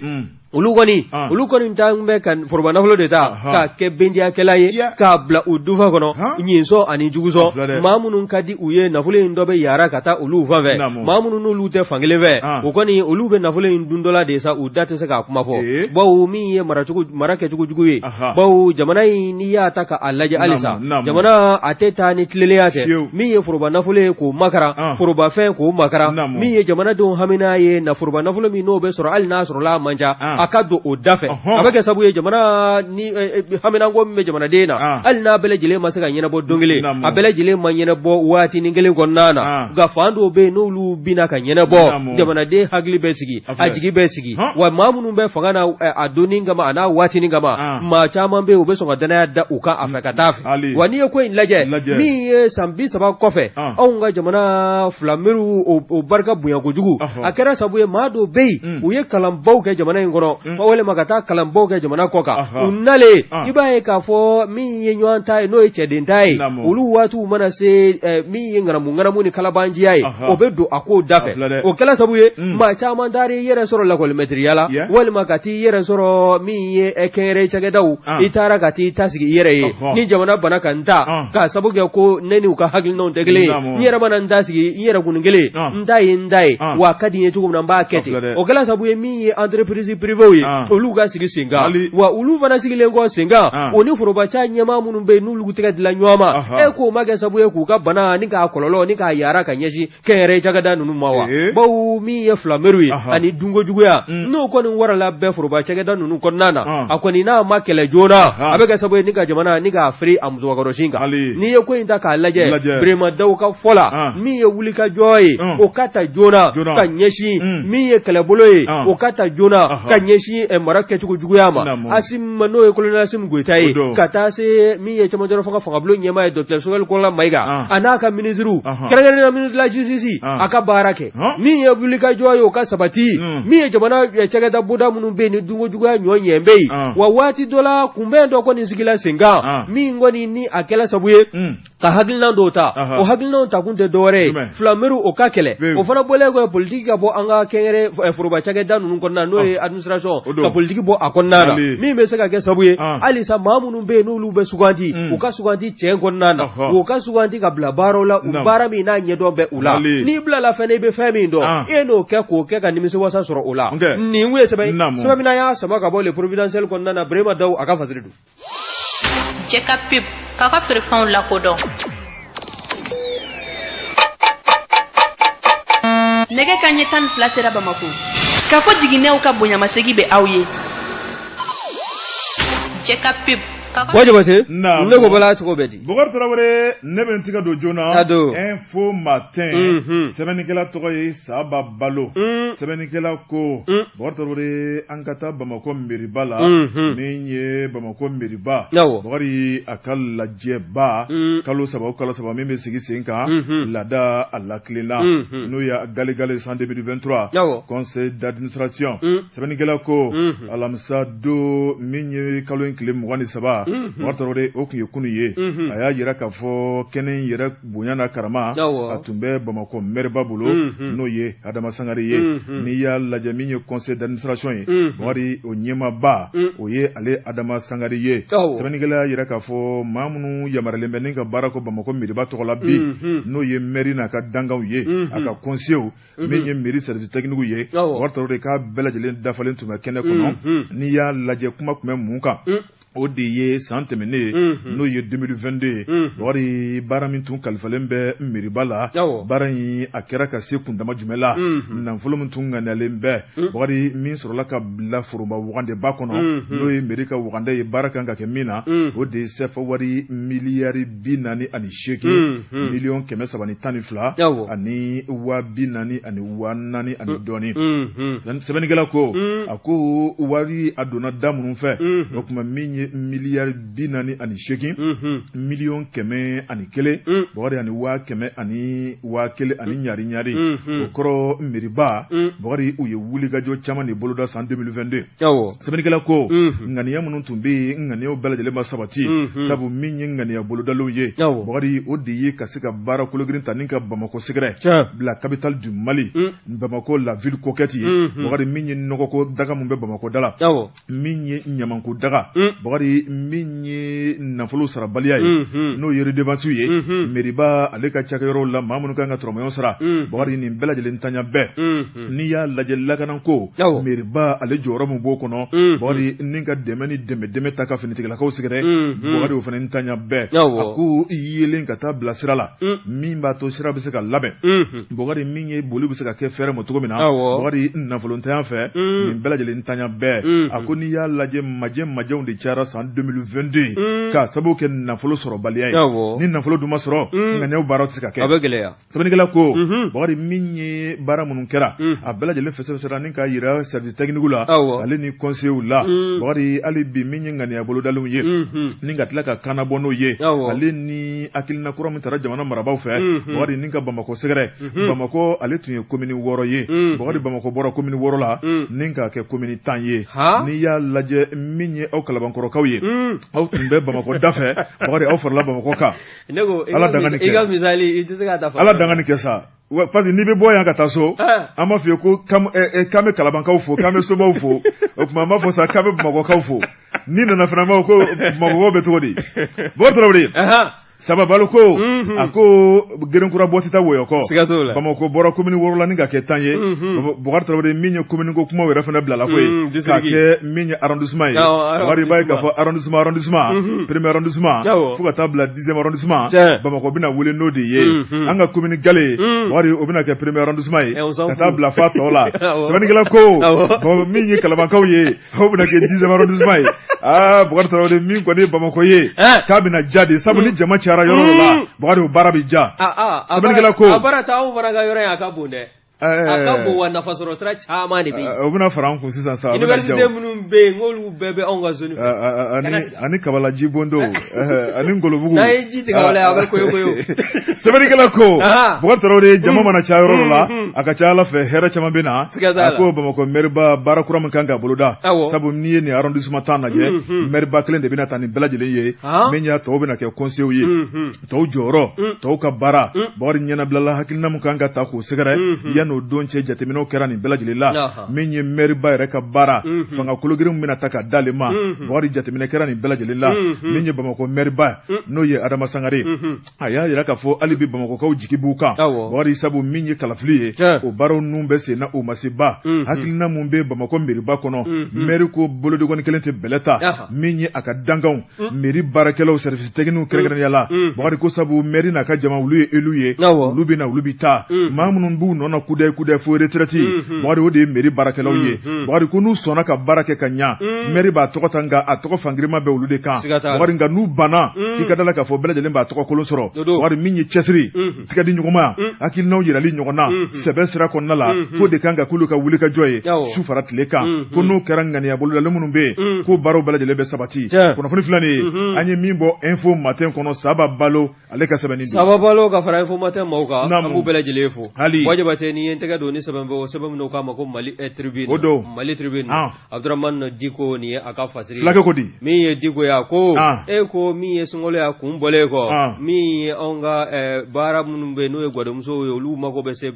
olu kɔni ta bɛ ka foroba nafolo de ta k'a kɛ bendiyakɛla ye, k'a bila u dufa kɔnɔ, ɲinsɔn ani jugusɔn. Maa minnu ka di u ye, nafolo in dɔ bɛ yaara ka taa olu fan fɛ. Maa minnu n'olu tɛ fankelen fɛ, o kɔni olu bɛ nafolo in dundɔla de sa, u da tɛ se k'a kuma fɔ, bawo min ye mara kɛcogo jugu ye, bawo jamana in, n'i y'a ta k'a lajɛ halisa, jamana a tɛ taa ni tilennenya tɛ. Min ye foroba nafolo ye k'o makara, forobafɛn k'o makara, min ye jamanadenw hamina ye, na foroba nafolo min n'o bɛ sɔrɔ, hali n'a sɔrɔla a man ca, a ka don o da fɛ, a bɛ kɛ sababu ye jamana ni haminanko min bɛ jamanaden na, hali n'a bɛɛ lajɛlen ma se ka ɲɛnabɔ don kelen, a bɛɛ lajɛlen ma ɲɛnabɔ waatinin kelen kɔnɔna na, nka fan dɔw bɛ yen n'olu bɛna ka ɲɛnabɔ, jamanaden hakili bɛ sigi, a jigi bɛ sigi. Wa maa minnu bɛ fanga na a donni kama a n'a waatinin kama, maa caman bɛ yen, u bɛ sɔn ka danaya da u kan a fɛ ka taa fɛ. Wa n'i ye ko in lajɛ, min ye san 30 kɔfɛ, anw ka jamana fila miriw o barika bonya kojugu, a kɛra sababu ye maa dɔw bɛ yen, u ye kalanbaw kɛ jamana in kɔnɔ. dɔn walima ka taa kalanbaw kɛ jamana kɔ kan u nalen i b'a ye k'a fɔ min ye ɲɔgɔn ta ye n'o ye cɛden ta ye olu waatiw mana se min ye ŋanamu ŋanamu ni kalabanciya ye o bɛ don a kow da fɛ o kɛla sabu ye maa caman taara i yɛrɛ sɔrɔ lakɔlimɛtiriya la walima ka t'i yɛrɛ sɔrɔ min ye kɛnyɛrɛ cakɛdaw i taara ka t'i ta sigi i yɛrɛ ye ni jamana bana ka n ta k'a sabu kɛ ko ne n'u ka hakilinaw tɛ kelen ye n yɛrɛ mana n ta sigi n yɛrɛ kun kelen n ta ye n ta ye wa a ka di n ye cogo min na n b'a kɛ ten o kɛla sabu ye min ye entreprise privéw ye olu ka sigi sen kan wa olu fana sigilen kɔ sen kan o ni forobaca ɲɛmaa minnu bɛ yen n'olu tɛgɛ dila ɲɔgɔn ma e k'o ma kɛ sabu ye k'u ka bana ni k'a kɔlɔlɔ ni k'a yara ka ɲɛsin kɛnyɛrɛ cakɛda ninnu ma wa bawo min ye filameriw ye ani dunkojuguya n'o kɔni warala bɛɛ foroba cakɛda ninnu kɔnɔna na a kɔni n'a ma kɛlɛ joona a bɛ kɛ sababu ye ni ka jamana ni k'a firi a musokɔrɔsin kan n'i ye ko in ta k'a lajɛ Birema Daw ka fɔ la min ye wulikajɔ ye o ka ta joona ka ɲɛsin min ye kɛlɛbolo ye o ka ta joona ka ɲɛsin mara kɛcogo juguya ma Asimi n'o ye kolonɛli Asimi Goyita ye ka taa se min ye cɛmancɛrɔ fanga fangabulon ɲɛmaa ye docteur Sogɛli Kokala Mayiga a n'a ka minisiriw kɛrɛnkɛrɛnnenya la ministre de la justice a ka baara kɛ min ye wulikajɔ ye o ka sabati min ye jamana cakɛda bonda minnu bɛ yen ni dunko juguya ɲɔ ɲɛ bɛ yen wa waati dɔ la kunbɛn dɔ kɔni sigila sen kan min kɔni ni a kɛla sabu ye ka hakilina dɔw ta o hakilinaw ta kun tɛ dɔwɛrɛ ye filameriw o ka kɛlɛ o fana bɔlen kɔ politiki ka bɔ an ka kɛnyɛrɛ foroba cakɛda ninnu kɔnɔna n'o ye administration ka politiki bɔ a kɔnɔna na min bɛ se ka kɛ sabu ye halisa maa minnu bɛ yen n'olu bɛ suganti u ka suganti tiɲɛ kɔnɔna na u ka suganti ka bila baaraw la u baara min n'a ɲɛdɔn bɛ u la n'i bilala fɛn i bɛ fɛn min dɔn e n'o kɛ k'o kɛ ka nimisiwasa sɔrɔ o la nin ye sɛbɛn sɛbɛn min y'a sama ka bɔ Le Providentiel kɔnɔna na Birema Daw a ka fasiri don Cɛ ka pub k'a ka feerefɛnw lakodɔn nɛgɛ kanɲɛ 12 sera Bamakɔ k'a fɔ jiginɛw ka bonyamasegin bɛ aw ye cɛ ka pub Wa Jabate ne ko bala cogo bɛ di Bukari Tarawele ne bɛ n tigɛ don joona a don Info Matin sɛbɛnnikɛla tɔgɔ ye Saba Balo sɛbɛnnikɛla ko Bukari Tarawele an ka taa Bamakɔ meriba la min ye Bamakɔ meriba Bukari a ka lajɛba kalo saba o kalo saba min bɛ sigi sen kan laada a latilenna n'o ye galegale san 2023 conseil d'administration sɛbɛnnikɛla ko alamisa don min ye kalo in tile 23 Bukari Tarawele o tun ye kunun ye a y'a jira k'a fɔ kɛnɛ in yɛrɛ bonya n'a karama a tun bɛ Bamakɔ mɛriba bolo n'o ye Adama Sangare ye n'i y'a lajɛ min ye conseil d'administration ye Bukari o ɲɛmaaba o ye ale Adama Sangare ye sɛbɛnnikɛla y'a jira k'a fɔ maa minnu yamaruyalen bɛ ni ka baara kɛ Bamakɔ meriba tɔgɔ la bi n'o ye mɛri n'a ka dankanw ye a ka conseillers min ye mairie service technique ye Bukari Tarawele k'a bɛɛ lajɛlen dafalen tun bɛ kɛnɛ kɔnɔ n'i y'a lajɛ kuma tun bɛ mun kan o de ye san tɛmɛnen ye n'o ye 2022 ye Bukari baara min tun kalifalen bɛ meriba la baara in a kɛra ka se kundama jumɛn la nafolo min tun ŋaniyalen bɛ Bukari min sɔrɔla ka bila foroba wagandeba kɔnɔ n'o ye mairie ka wagande ye baara kan ka kɛ min na o de ye sɛfa wari miliyari 48 miliyɔn 312 ani 40 ani 4000 ani dɔɔnin sɛbɛnnikɛla ko a ko wari a donna da minnu fɛ o tuma min ye miliyari 48 miliyɔn 101 Bukari ani 100 ani 1000 ani ɲari ɲari o kɔrɔ meriba Bukari u ye wulikajɔ caman de boloda san 2022 sɛbɛnnikɛla ko ŋaniya minnu tun bɛ yen ŋaniyaw bɛɛ lajɛlen ma sabati sabu min ye ŋaniya bolodalenw ye Bukari o de ye ka se ka baara kologirin ta ni ka Bamakɔ sɛgɛrɛ bila capitale du Mali Bamakɔ la ville coquette ye Bukari min ye nɔgɔko daga min bɛ Bamakɔ da la min ye ɲamanko daga Bukari min ye nafolo sarabaliya ye n'o ye redevance ye meriba ale ka cakɛyɔrɔw la maa minnu kan ka tɔrɔmɔɲɔ sara Bukari nin bɛɛ lajɛlen ntanya bɛɛ n'i y'a lajɛ lakanako meriba ale jɔyɔrɔ min b'o kɔnɔ Bukari ni ka dɛmɛ ni dɛmɛ dɛmɛ ta ka finitigilakaw sɛgɛrɛ Bukari o fana ntanya bɛɛ a ko yelen ka taa bila sira la min b'a to sira bɛ se ka labɛn Bukari min ye boli bɛ se ka kɛ fɛrɛ ma cogo min na Bukari nafolontanya fɛ nin bɛɛ lajɛlen ntanya bɛɛ a ko n'i y'a lajɛ majɛ majɛw de cayara. taara san 2022 k'a sababu kɛ nafolo sɔrɔbaliya ye. Ni nafolo dun ma sɔrɔ, ŋaniyaw baaraw tɛ se ka kɛ. A bɛ gɛlɛya. Sɛbɛnnikɛla ko Bakari, min ye baara minnu kɛra, a bɛɛ lajɛlen fɛsɛfɛsɛra ni k'a yira service technique la, ale ni conseillers la. Bakari, hali bi min ye ŋaniya bolodalenw ye ni ka tila ka kannabɔ n'o ye, ale ni hakilina kura min tara jamana marabaaw fɛ, Bakari, ni ka Bamakɔ sɛgɛrɛ. Bamakɔ, ale tun ye komini 6 ye. Bakari, Bamakɔ bɔra komini 6 la ni k'a kɛ komini 10 ye. N'i y'a lajɛ, min ye aw Kalabankɔrɔkaw ye, aw tun bɛ Bamakɔ da fɛ. Bakari, aw farala Bamakɔ kan. Ne ko Ala danga nin kɛ. I ka misali, i tɛ se k'a ta. Ala danga nin kɛ sa, parce que n'i bɛ bɔ yan ka taa so, an b'a f'i ye ko k'an bɛ Kalabankaw fo, k'an bɛ somaw fo. O tuma an b'a fɔ sa k'an bɛ Bamakɔkaw fo. N'i nana fana, an b'a fɔ ko Bamakɔkaw bɛ cogo di? Bɔkari Tarawele, Saba Balo ko a ko gerenkura bɔ tɛ taa wɔyɔ kɔ. Siga t'o la. Bamakɔ bɔra komini 6 la ni ka kɛ 10 ye. Bɔkari Tarawele, min ye komini ko kumaw yɛrɛ fana bilala ko ye k'a kɛ min ye arrondissement ye. Bakari, i b'a ye k'a fɔ arrondissement, premier arrondissement fo ka taa bila 10e arrondissement, Bamakɔ bɛna wele n'o de ye. An ka komini Gale, Bakari, o bɛna kɛ premier arrondissement ye ka taa bila f'a tɔ la. Sɛbɛnnikɛla ko min ye Kalabankaw ye, aw bɛna kɛ 10e arrondissement ye. Aa, Bukari Tarawele, min kɔni ye Bamakɔ ye, k'a bɛna ja de, sabu ni jama cayara yɔrɔ dɔ la, Bukari, o baara bɛ ja. Sɛbɛnnikɛla ko a baara t'anw fana ka yɔrɔ in, a ka bon dɛ, a ka bon wa nafasɔrɔ sira caman de bɛ yen. O bɛna fara an kun sisan sa. Université minnu bɛ yen, n'olu bɛɛ bɛ anw ka zone fɛ. Ani Kabala jibondo ani Ngolobugu. N'an ye ji tigɛ o la, a bɛ koyo koyo. Sɛbɛnnikɛla ko, Bukari Tarawele, jama mana caya yɔrɔ dɔ la, a ka ca Ala fɛ, hɛrɛ caman bɛ na. A ko Bamakɔ mɛriba, baara kura min kan ka boloda, sabu n'i ye nin arrondissement 10 lajɛ, mɛriba kelen de bɛna ta nin bɛɛ lajɛlen ye. Min y'a tɔw bɛna kɛ conseillers ye. Tɔw jɔyɔrɔ, tɔw ka baara, Bakari, ɲɛnabilala hakilina min kan ka ta k'o sɛgɛrɛ, yan'o don cɛ, jateminɛw kɛra nin bɛɛ lajɛlen la. Min ye mɛriba yɛrɛ ka baara, fanga kologirin bɛna ta ka d'ale ma, Bakari, jateminɛ kɛra nin bɛɛ lajɛlen la. Min ye Bamakɔ mɛriba, n'o ye Adama Sangare, a y'a jira k'a fɔ hali bi Bamakɔkaw jigi b'u kan, Bakari, sabu min ye kalafili ye, o baaraw ninnu bɛ sen na, o ma se ba. Hakilina min bɛ Bamakɔ mɛriba kɔnɔ, mɛri ko bolodengɔnni kelen tɛ bɛlɛ ta. Min ye a ka dankanw, mairie baarakɛlaw, service technique kɛrɛnkɛrɛnnenya la, Bakari ko sabu mairie n'a ka jama, olu ye élu ye, olu bɛ na, olu bɛ taa. Maa minnu b'u nɔ na kudayi kudayi fo retraite, Bakari, o de ye mairie baarakɛlaw ye. Bakari ko n'u sɔnna ka baara kɛ ka ɲa, mairie b'a tɔgɔ ta, nka a tɔgɔ fangirima bɛ olu de kan. Bakari, nka n'u banna, k'i ka da la k'a fɔ bɛɛ lajɛlen b'a tɔgɔ kolon sɔrɔ. Bakari, min ye cɛsiri, tigɛ di ɲɔgɔnma, hakilinaw yirali ɲɔgɔn na sɛbɛ sira kɔnɔna la, k'o de kan ka k'olu ka wulikajɔ ye su fara tile kan. Ko n'o kɛra, ŋaniya bolodalen minnu bɛ yen, ko baaraw bɛɛ lajɛlen bɛ sabati. Kunnafoni filɛ nin ye, an ye min bɔ Info Matin kɔnɔ, Saba Balo ale ka sɛbɛnni don. Saba Balo ka fara Info Matin maaw kan, an b'u bɛɛ lajɛlen fo. Hali Jabatɛ, n'i ye n tɛgɛ don ni sɛbɛn bɛ o sɛbɛn min k'a ma ko Mali Tribune, o don Mali Tribune, Abdramane Diko, nin ye a ka fasiri. Fulakɛ ko di? Min ye Diko ye, a ko e ko min ye sunkalo y'a kun bɔlen kɔ, min ye anw ka baara minnu bɛ yen, n'o ye gwadonmusow ye, olu mago bɛ se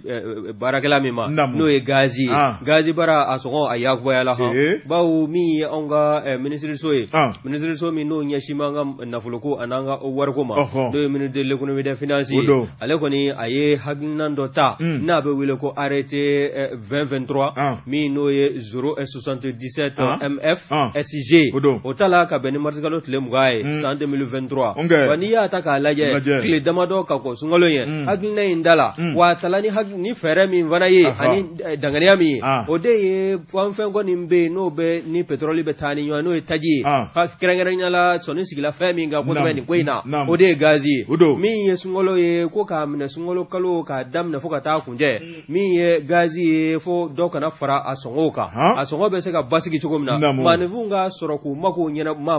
baarakɛla min ma, n'o ye gazi ye. Gazi baara a sɔngɔ a yakubayala han, bawo min ye anw ka minisiriso ye, minisiriso min n'o ɲɛsin b'an ka nafoloko an'an ka wariko ma, n'o ye ministre de l'économie des finances ye, ale kɔni a ye hakilinan dɔ ta n'a bɛ wele ko arrêté 2023, min n'o ye 077 MF SG. O tala ka bɛn ni marisikalo tile 20 ye san 2023. Wa n'i y'a ta k'a lajɛ, tile damadɔ ka kɔn sunkalo ɲɛ, hakilina in da la, wa a tala ni fɛɛrɛ min fana ye ani danganiya min ye, o de ye fɛn kɔni bɛ yen n'o bɛ ni pétrole bɛ taa ni ɲɔgɔn, n'o ye taji ye, kɛrɛnkɛrɛnya la sɔnni sigila fɛn min kan kosɛbɛ nin ko in na, o de ye gazi ye. Min ye sunkalo ye, ko k'a minɛ sunkalo kalo k'a daminɛ fo ka taa kuncɛ, min ye gazi ye, fo dɔ kana fara a sɔngɔw kan, a sɔngɔ bɛ se ka basigi cogo min na, maaninfinw ka sɔrɔ k'u mako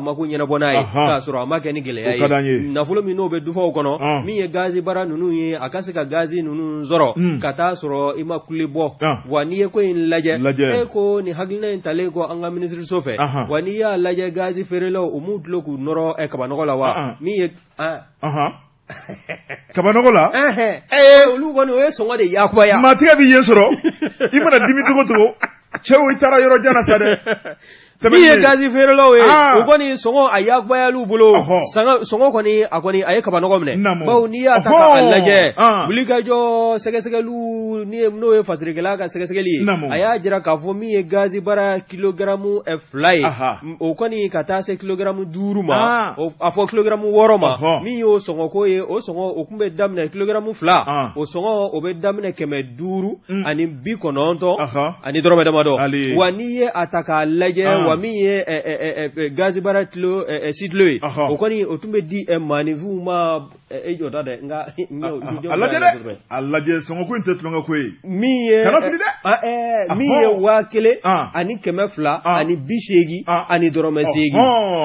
mako ɲɛnabɔ n'a ye, k'a sɔrɔ a ma kɛ ni gɛlɛya ye. Nafolo min n'o bɛ dufaw kɔnɔ, min ye gazi baara ninnu ye, a ka se ka gazi ninnu sɔrɔ ka taa sɔrɔ i ma kule bɔ. Wa n'i ye ko in lajɛ, e ko nin hakilina in talen kɔ an ka minisiriso fɛ, wa n'i y'a lajɛ, gazi feerelaw, u m'u tulo k'u nɔrɔ kabanɔgɔ la wa min ye kabanɔgɔ la. Olu kɔni, o ye sɔngɔ de yakubaya. Maatigɛ bɛ yen sɔrɔ, i mana dimi cogo cogo, cɛw, i taara yɔrɔ jan na sa dɛ. Min ye gazi feerelaw ye, o kɔni sɔngɔ a yakubayal'u bolo. Sɔngɔ kɔni, a kɔni a ye kabanɔgɔ minɛ, bawo n'i y'a ta k'a lajɛ, wulikajɔ sɛgɛsɛgɛliw, n'o ye fasirikɛla ka sɛgɛsɛgɛli ye, a y'a jira k'a fɔ min ye gazi bara kilogaramu 2 ye, o kɔni ka taa se kilogaramu 5 ma, a fɔ kilogaramu 6 ma. Min y'o sɔngɔko ye, o sɔngɔ o tun bɛ daminɛ kilogaramu 2, o sɔngɔ o bɛ daminɛ 590 ani dɔrɔmɛ damadɔ. Wa n'i ye a ta k'a lajɛ, wa min ye gazibara kilo situlo ye, o kɔni o tun bɛ di maaninfinw ma. E jɔ da dɛ, nka a lajɛ dɛ, a lajɛ, sɔngɔko in tɛ tulonkɛ ko ye. Min ye kana fili dɛ. Min ye 1280 ani dɔrɔmɛ 8.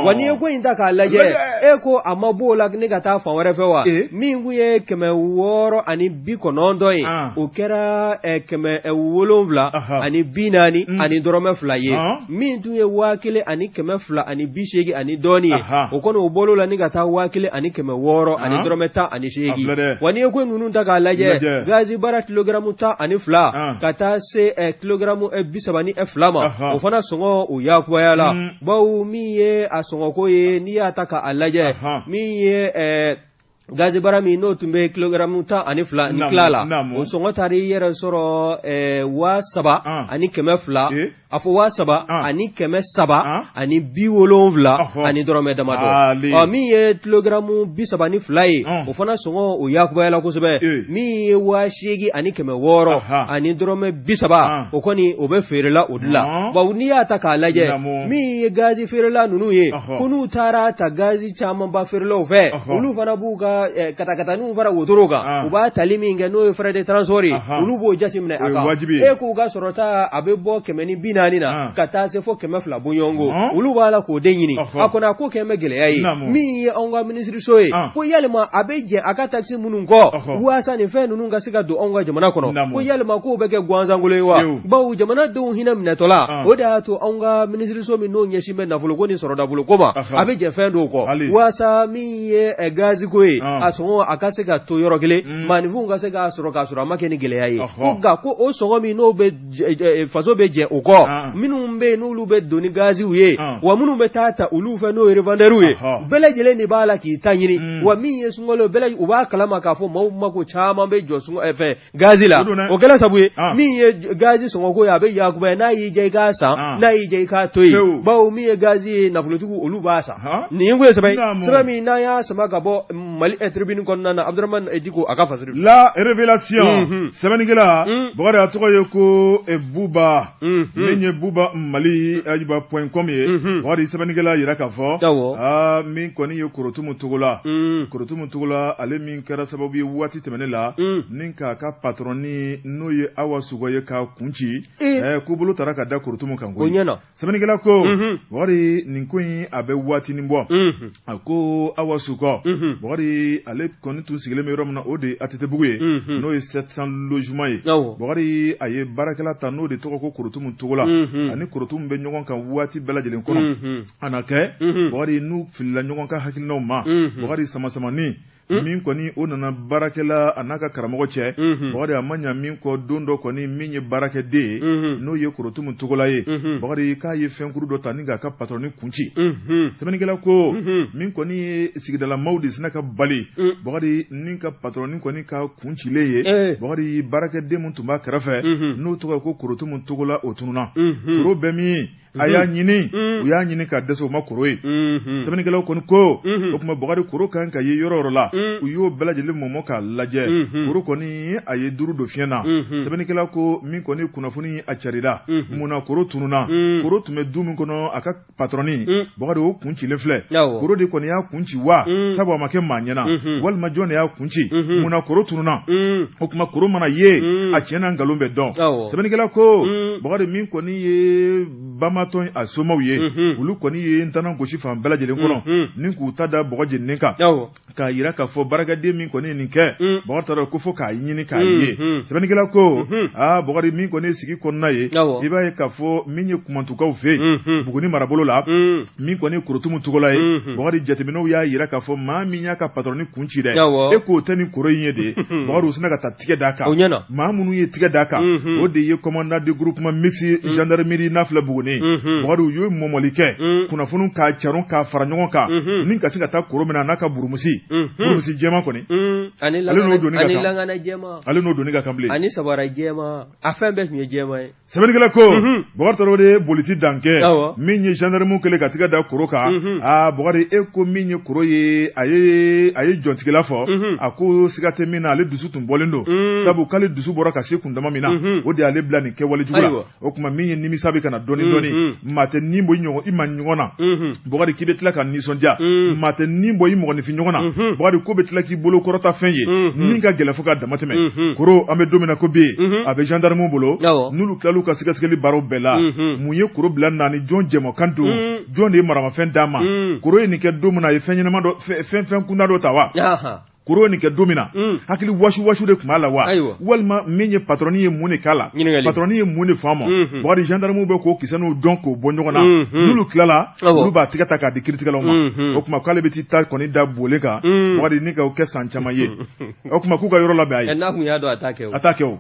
Wa n'i ye ko in ta k'a lajɛ, e ko a ma b'o la ne ka taa fan wɛrɛ fɛ wa? Min tun ye 690 ye, o kɛra 740 ani dɔrɔmɛ 2 ye. Min tun ye 1280 ani dɔɔnin ye, o kɔni o bɔr'o la ni ka taa 1600 ani dɔrɔmɛ 18. Wa n'i ye ko ninnu ta k'a lajɛ, gazi bara kilogaramu 12 ka taa se kilogaramu 32 ma, o fana sɔngɔ o yakubayala. Bawo min ye a sɔngɔko ye, n'i y'a ta k'a lajɛ, min ye gazi bara min n'o tun bɛ kilogaramu 12 ni tila la, o sɔngɔ taara i yɛrɛ sɔrɔ 3200, a fɔ 3370 ani dɔrɔmɛ damadɔ. Ɔ min ye kilogaramu 32 ye, o fana sɔngɔ o yakubayala kosɛbɛ. Min ye 8600 ani dɔrɔmɛ 30, o kɔni o bɛ feerela o de la. Bawo n'i y'a ta k'a lajɛ, min ye gazi feerela ninnu ye, ko n'u taara ta gazi camanba feerelaw fɛ, olu fana b'u ka katakataninw fara wotoro kan, u b'a tali min kɛ n'o ye frais de transport ye, olu b'o jateminɛ a kan. E k'u ka sɔrɔta a bɛ bɔ 140 na ka taa se fo 200 bɔɲɔgɔnko, olu b'a la k'o de ɲini. A kɔni a ko kɛ bɛ gɛlɛya ye. Min ye anw ka minisiriso ye, ko yalima a bɛ jɛ a ka takisi minnu kɔ waasa nin fɛn ninnu ka se ka don anw ka jamana kɔnɔ, ko yalima k'o bɛ kɛ gansankolo ye wa? Bawo jamanadenw hinɛ minɛtɔla, o de y'a to anw ka minisiriso min n'o ɲɛsin bɛ nafoloko ni sɔrɔdaboloko ma, a bɛ jɛ fɛn dɔw kɔ waasa min ye gaziko ye, a sɔngɔ a ka se ka to yɔrɔ kelen, maaninfinw ka se k'a sɔrɔ k'a sɔrɔ a ma kɛ ni gɛlɛya ye. Ko nka ko o sɔngɔ min n'o bɛ faso bɛ jɛ o kɔ, minnu bɛ yen n'olu bɛ don ni gaziw ye, wa minnu bɛ taa ta olu fɛ n'o ye revendeurs ye, bɛɛ lajɛlen de b'a la k'i ta ɲini. Wa min ye sunkalo bɛɛ u b'a kalama k'a fɔ maaw mako caman bɛ jɔ fɛ gazi la. O kɛla sabu ye min ye gazi sɔngɔko ye, a bɛ yakubaya. N'a y'i diya i k'a san, n'a y'i diya i k'a to yen, bawo min ye gazi ye, nafolotigiw olu b'a san. Nin kun ye sɛbɛn ye, sɛbɛn min n'an y'a sama ka bɔ Mali Tribune kɔnɔna na. Abdramane Diko a ka fasiri. La Révélation, sɛbɛnnikɛla Bukari, a tɔgɔ ye ko Buba, min ye Buba Mali ayiba point com ye. Bukari, sɛbɛnnikɛla yira k'a fɔ aa min kɔni ye Korotumu Togola, Korotumu Togola, ale min kɛra sababu ye waati tɛmɛnen la ni k'a ka patɔrɔni n'o ye Awa Sugɔ ye k'a kun ci, ko bolo taara ka da Korotumu kan koyi. Sɛbɛnnikɛla ko Bukari, nin ko in a bɛ waatinin bɔ. A ko Awa Sugɔ, Bukari, ale kɔni tun sigilen bɛ yɔrɔ min na, o de ye ATT-bugu ye, n'o ye 700 logements ye. Bukari, a ye baarakɛla ta n'o de tɔgɔ ko Korotumu Togola, ani Korotumu bɛ ɲɔgɔn kan waati bɛɛ lajɛlen kɔnɔ. A na kɛ Bukari n'u filila ɲɔgɔn ka hakilinaw ma, Bukari, samasamani min kɔni o nana baarakɛla a n'a ka karamɔgɔ cɛ. Bakari, a ma ɲa min kɔ, don dɔ kɔni, min ye baarakɛden ye, n'o ye Korotumu Togola ye, Bakari, k'a ye fɛnkuru dɔ ta ni k'a ka patɔrɔni kun ci. Sɛbɛnnikɛla ko min kɔni ye sigidalamaw de sina ka bali, Bakari, ni ka patɔrɔni kɔni ka kun cilen ye. Bakari, baarakɛden min tun b'a kɛrɛfɛ n'o tɔgɔ ko Korotumu Togola, o tununna. Koro bɛ min? A y'a ɲini, u y'a ɲini ka dɛsɛ, u ma koro ye. Sɛbɛnnikɛlaw kɔni ko o tuma Bakari, koro kan ka ye yɔrɔ yɔrɔ la, u y'o bɛɛ lajɛlen mɔmɔ k'a lajɛ. Koro kɔni a ye duuru don fiɲɛ na. Sɛbɛnnikɛla ko min kɔni kunnafoni a carila, munna koro tununna? Koro tun bɛ du min kɔnɔ, a ka patɔrɔni Bakari, o kun cilen filɛ. Koro de kɔni y'a kun ci wa? Sabu a ma kɛ maa ɲɛna. Walima jɔn de y'a kun ci? Munna koro tununna? O tuma koro mana ye, a tiɲɛ n'a nkalon bɛ dɔn. Sɛbɛnnikɛla ko Bakari, min kɔni ye bamatɔn a somaw ye, olu kɔni ye ntanan gosi fan bɛɛ lajɛlen kɔnɔ ni k'u ta da bɔgɔ jeninen kan, k'a yira k'a fɔ baarakɛden min kɔni ye nin kɛ, Bakari taara ko fo k'a ɲini k'a ye. Sɛbɛnnikɛla ko aa Bakari, min kɔni ye sigi kɔnɔna ye, i b'a ye k'a fɔ min ye Kumantukaw fɛ yen Buguni marabolo la, min kɔni ye Korotumu Togola ye, Bakari, jateminɛw y'a yira k'a fɔ maa min y'a ka patɔrɔni kun ci dɛ, e k'o tɛ nin koro in ye de. Bakari, u sinna ka taa tigɛ d'a kan. Maa minnu ye tigɛ d'a kan, o de ye commandant de groupement mixte gendarmerie n'a filɛ Buguni. Bakari, u ye mɔmɔli kɛ, kunnafoni k'a caron k'a fara ɲɔgɔn kan ni ka se ka taa koro minɛ a n'a ka burumusi, burumusi jɛman kɔni, ale n'o doni ka kan, ale n'o doni ka kan bilen, ani sabara jɛman, a fɛn bɛɛ tun ye jɛman ye. Sɛbɛnnikɛla ko Bakari Tarawele ye boliti dankɛ min ye gendarmew kɛlen ka tigɛ da koro kan. Aa Bakari, e ko min ye koro ye, a ye jɔntigila fɔ, a ko siga tɛ min na, ale dusu tun bɔlen don, sabu k'ale dusu bɔra ka se kundama min na, o de y'ale bila nin kɛwale jugu la. O tuma min ye nimisa bɛ ka na dɔɔni dɔɔni. Maa tɛ nin bɔ i ma ɲɔgɔn na, Bukari, k'i bɛ tila ka nisɔndiya. Maa tɛ nin bɔ i mɔgɔninfin ɲɔgɔn na, Bukari, k'o bɛ tila k'i bolo kɔrɔta fɛn ye min ka gɛlɛn fo ka damatɛmɛ. Koro, an bɛ don min na ko bi, a bɛ gendarmew bolo. N'olu tilal'u ka sɛgɛsɛgɛli baaraw bɛɛ la, mun ye Koro bila na ni jɔn jɛmɔkan don? Jɔn de ye maramafɛn d'a ma? Koro ye nin kɛ don min na, a ye fɛn ɲɛnama dɔ, fɛn kunda dɔ ta wa? Koro ye nin kɛ don min na, hakili wasu wasu de tun b'a la wa? Walima min ye patɔrɔni ye, mun de k'a la? Patɔrɔni ye mun de fɔ a ma? Bukari, gendarmew bɛ k'o kisɛ n'u dɔn k'o bɔ ɲɔgɔn na. N'olu tilala, olu b'a tigɛ ta k'a di kiritigɛlaw ma. O tuma k'ale bɛ t'i ta kɔni da bole kan, Bukari, ni k'o kɛ san caman ye. O tuma k'u ka yɔrɔ labɛn a ye. N'a kun y'a dɔn, a t'a kɛ o. A t'a kɛ o.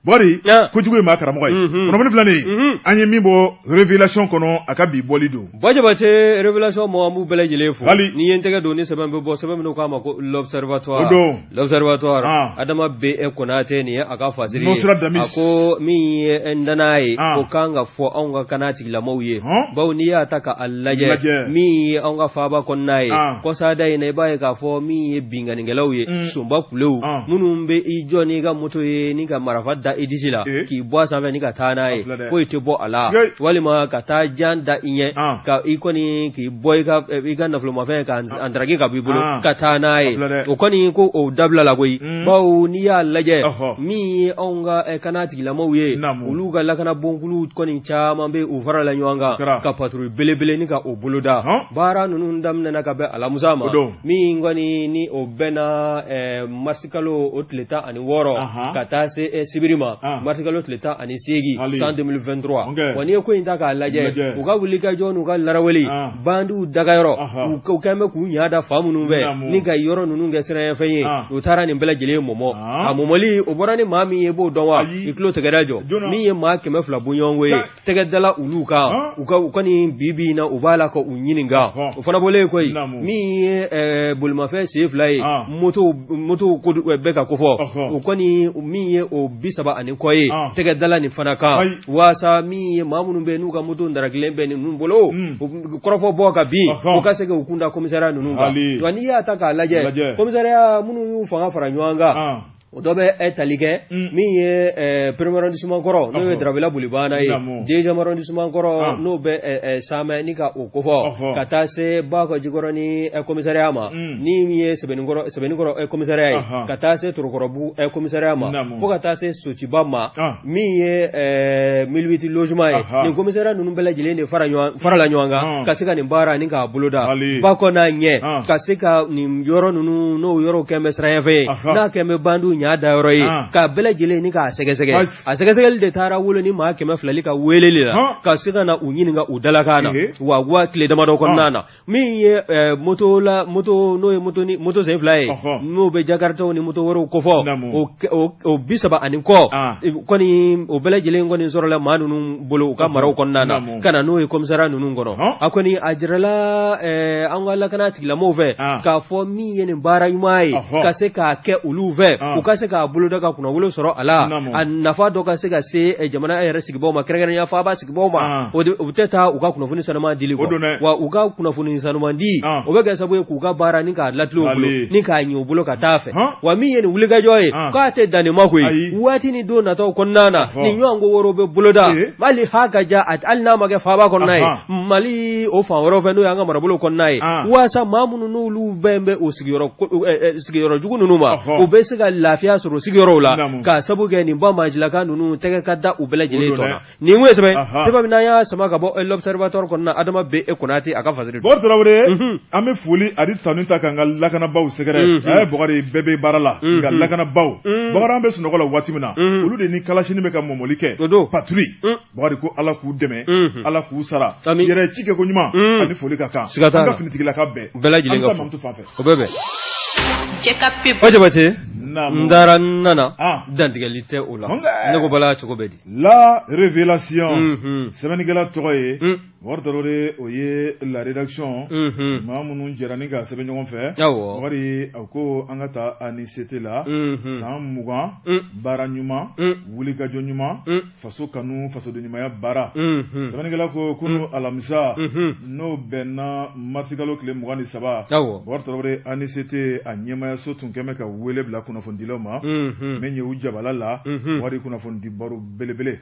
Bukari, kojugu ye maa karamɔgɔ ye. Kunnafoni filɛ nin ye, an ye min bɔ Révélation kɔnɔ, a ka bi bɔli don. Bajabate, Révélation mɔgɔ, an b'u bɛɛ lajɛlen fo. N'i ye n tɛgɛ don ni sɛbɛn bɛ bɔ, sɛbɛn min k'a ma ko L'Observatoire. O don. L'Observatoire. Adama B Konate, nin ye a ka fasiri ye. A ko min ye danaya ye, o kan ka fɔ anw ka kana tigilamaw ye. Bawo n'i y'a ta k'a lajɛ, min ye anw ka faaba kɔnɔna ye, kɔsada in na, i b'a ye k'a fɔ min ye binkannikɛlaw ye, sunba kulew minnu bɛ i jɔ n'i ka moto ye ni ka marifa da i disi la k'i bɔ a sanfɛ ni ka taa n'a ye, foyi tɛ bɔ a la, walima ka taa jan da i ɲɛ ka i kɔni k'i bɔ i ka nafolomafɛn ka ndaraki ka bɔ i bolo ka taa n'a ye. O kɔni ko o dabila la koyi. Bawo n'i y'a lajɛ, min ye anw ka kana tigilamaw ye, olu ka lakanabonkulu kɔni caman bɛ u farala ɲɔgɔn kan ka patrouille belebele ni ka o boloda. Baara ninnu daminɛna ka bɛn alamisa ma, min kɔni ni o bɛnna marisikalo o tile 16 ka taa se sibiri ma, marisikalo tile 18 san 2023. Wa n'i ye ko in ta k'a lajɛ, u ka wulikajɔ n'u ka laraweli, bandiw dagayɔrɔ, u kɛn bɛ k'u ɲa da fan minnu fɛ ni ka yɔrɔ ninnu kɛ siranyafɛn ye, u taara nin bɛɛ lajɛlen mɔmɔ. A mɔmɔli o bɔra ni maa min ye, i b'o dɔn wa? I tulo tigɛra jɔ. Min ye maa 200 bɔɲɔgɔnko ye, tɛgɛ dala olu kan. U ka u kɔni bi bi in na, u b'a la ka u ɲininka. O fana bɔlen koyi, min ye bolimafɛn sen fila ye, moto moto ko bɛ ka kofɔ, o kɔni min ye o 30 ani kɔ ye, tɛgɛ dala nin fana kan, waasa min ye maa minnu bɛ n'u ka moto darakilen bɛ ninnu bolo, kɔrɔfɔ bɔ ka bin, u ka se k'u kun da komisariya ninnu kan. Wa n'i y'a ta k'a lajɛ, komisariya minnu y'u fanga fara ɲɔgɔn kan, o dɔ bɛ tali kɛ min ye premier arrondissement kɔrɔ, n'o ye Darabela Bolibana ye, deuxième arrondissement kɔrɔ, n'o bɛ Samɛ ni ka o kofɔ, ka taa se Bakɔ Jikɔrɔni commissariat ma, ni min ye Sɛbɛnnikɔrɔ commissariat ye, ka taa se Torokɔrɔbugu commissariat ma, fo ka taa se Sotiba ma, min ye 1008 logement ye. Nin commissariat ninnu bɛɛ lajɛlen de farala ɲɔgɔn kan ka se ka nin baara ni k'a boloda ba kɔ n'a ɲɛ, ka se ka nin yɔrɔ ninnu, n'o yɔrɔ kɛn bɛ siranyafɛn ye, n'a kɛn bɛ bandiw ɲa da yɔrɔ ye, ka bɛɛ lajɛlen ni k'a sɛgɛsɛgɛ. A sɛgɛsɛgɛli de taara wolo ni maa 200 ka weleli la, ka se ka na u ɲininka u dalakan na. Wa tile damadɔ kɔnɔna na, min ye moto la, moto n'o ye moto ni moto sen fila ye, n'o bɛ jakaritaw ni moto wɛrɛw kofɔ, o 30 ani kɔ kɔni, o bɛɛ lajɛlen kɔni sɔrɔla maa ninnu bolo u ka maraw kɔnɔna na, ka na n'o ye commissariat ninnu kɔnɔ. A kɔni a jirala an ka lakana tigilamɔgɔw fɛ k'a fɔ min ye nin baara ɲuman ye, ka se k'a kɛ olu fɛ, u ka se k'a boloda ka kunnawolo sɔrɔ a la, a nafa dɔ ka se ka se jamana yɛrɛ sigibaw ma, kɛrɛnkɛrɛnnenya faaba sigibaw ma. O tɛ taa u ka kunnafoni sanuman dili kɔ. Wa u ka kunnafoni sanuman di, o bɛ kɛ sababu ye k'u ka baara ni k'a latilen u bolo ni k'a ɲɛ u bolo ka taa fɛ. Wa min ye nin wulikajɔ ye, k'a tɛ dan nin ma koyi. Waati ni don nataw kɔnɔna na, nin ɲɔgɔn ko wɛrɛw bɛ boloda, hali ha ka ja, hali n'a ma kɛ faaba kɔnɔna ye, Mali o fan wɛrɛw fɛ, n'o y'an ka marabolo kɔnɔna ye, waasa maa minnu n'olu bɛn bɛ o sigiyɔrɔ jugu ninnu ma, u bɛ se ka lafiya sɔrɔ sigiyɔrɔw la, k'a sabu kɛ nin banbaancilaka ninnu tɛgɛ ka da u bɛɛ lajɛlen tɔ la. Nin kun ye sɛbɛn sɛbɛn min n'an y'a sama ka bɔ L'Observatoire kɔnɔna, Adama B Konate a ka fasiri. Bɔkari Tarawele, an bɛ foli ani tanu ta k'an ka lakanabaaw sɛgɛrɛ. Bɔkari, bɛɛ bɛ baara la, nka lakanabaaw, Bɔkari, an bɛ sunɔgɔ la waati min na, olu de ni kalasini bɛ ka mɔmɔli kɛ, patrouille. Bɔkari, ko Ala k'u dɛmɛ, Ala k'u sara yɛrɛ ci kɛ ko ɲuman ani foli ka kan an ka finitigilaka bɛɛ bɛɛ lajɛlen ka fo fan fɛ. O bɛ bɛn. O Jabate, n taara n nana, dantigɛli tɛ o la. Ne ko bala, cogo bɛ di? La Révélation, sɛbɛnnikɛla tɔgɔ ye Bɔkari Tarawele, o ye la rédaction maa minnu jɛra ni ka sɛbɛn ɲɔgɔn fɛ. Bɔkari, a ko an ka taa ANICT la, san 20 baara ɲuman, wulikajɔ ɲuman, faso kanu, fasoden ɲumanya baara. Sɛbɛnnikɛla ko kunu alamisa, n'o bɛnna marisikalo tile 23, Bɔkari Tarawele, ANICT a ɲɛmayaso tun kɛmɛ ka wele bila kunnafoni kunnafonidilaw ma min ye u jabala la wari kunnafonidi baro belebele.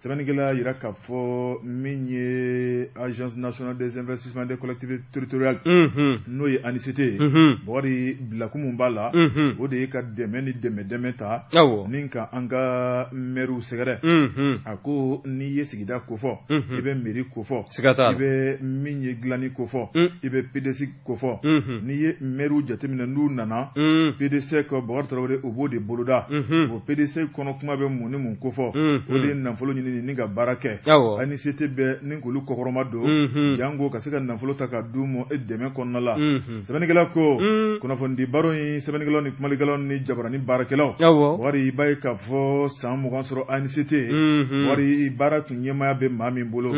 Sɛbɛnnikɛla y'a jira k'a fɔ min ye Agence nationale des investissements des collectivités territoriales n'o ye ANICT ye, Bukari, bilakun min b'a la, o de ye ka dɛmɛ ni dɛmɛ ta ni ka an ka mɛriw sɛgɛrɛ. A ko n'i ye sigida kofɔ, i bɛ mairie kofɔ, i bɛ min ye dilanni kofɔ, i bɛ PDC kofɔ. N'i ye mɛriw jateminɛ, n'u nana PDC ko, Bakari Tarawele, u b'o de boloda. O PDC kɔnɔ kuma bɛ mun ni mun kofɔ? O de ye nafolo ɲini ni ka baara kɛ. ANICT bɛ ni k'olu kɔkɔrɔma don, janko ka se ka nafolo ta ka d'u ma e dɛmɛ kɔnɔna la. Sɛbɛnnikɛla ko kunnafonidi baro in, sɛbɛnnikɛlaw ni kumalikɛlaw ni jabarani baarakɛlaw, Bakari, i b'a ye k'a fɔ san 20 sɔrɔ ANICT, Bakari, baara tun ɲɛmaaya bɛ maa min bolo,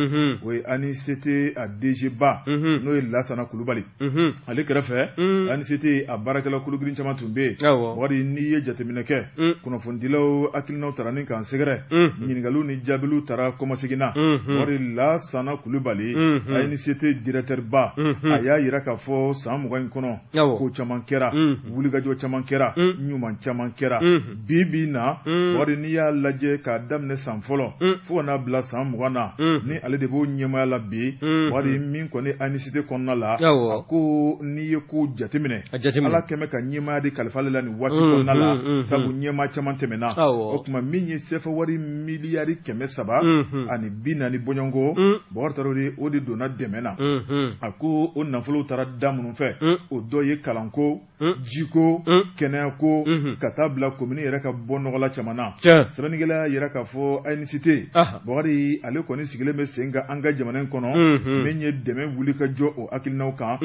o ye ANICT a DG ba, n'o ye Lasana Kulubali. Ale kɛrɛfɛ, ANICT a baarakɛla kologirin caman tun bɛ yen. Bakari, n'i ye jateminɛ kɛ, kunnafonidilaw hakilinaw tara ni k'an sɛgɛrɛ, ɲininkaliw ni jaabiw tara kɔmasegin na. Bakari, Lasana Kulubali, ANICT directeur ba, a y'a jira k'a fɔ san 20 in kɔnɔ, ko caman kɛra, wulikajɔ caman kɛra, ɲuman caman kɛra. Bi bi na, Bakari, n'i y'a lajɛ k'a daminɛ san fɔlɔ fo ka n'a bila san 20 na, ni ale de b'o ɲɛmaaya la bi, Bakari, min kɔni ANICT kɔnɔna la, a ko n'i ye ko jateminɛ, Ala kɛmɛ ka ɲɛmaaya de kalifa ale la nin waati kɔnɔna la, sabu ɲɛmaa caman tɛmɛna. O tuma min ye sefa wari miliyari 340 bɔɲɔgɔnko, Bakari Tarawele, o de donna dɛmɛ na. A ko o nafolow taara da minnu fɛ, o dɔ ye kalanko, jiko, kɛnɛyako, ka taa bila komini yɛrɛ ka bɔ nɔgɔla caman na. Sɛbɛnnikɛla y'a jira k'a fɔ ANICT, Bakari, ale kɔni sigilen bɛ sen kan an ka jamana in kɔnɔ, min ye dɛmɛ wuli ka jɔ o hakilinaw kan,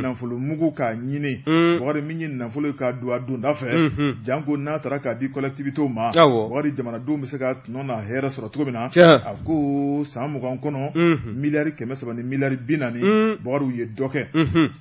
nafolo mugu k'a ɲini, Bakari, min ye nafolo ye k'a don a donda fɛ, janko n'a taara k'a di collectivités ma, Bakari, jamanadenw bɛ se ka tɔnɔ n'a hɛrɛ sɔrɔ cogo min na. A ko san 20 kɔnɔ, miliyari 300 ni miliyari 40, Bakari, u ye dɔ kɛ.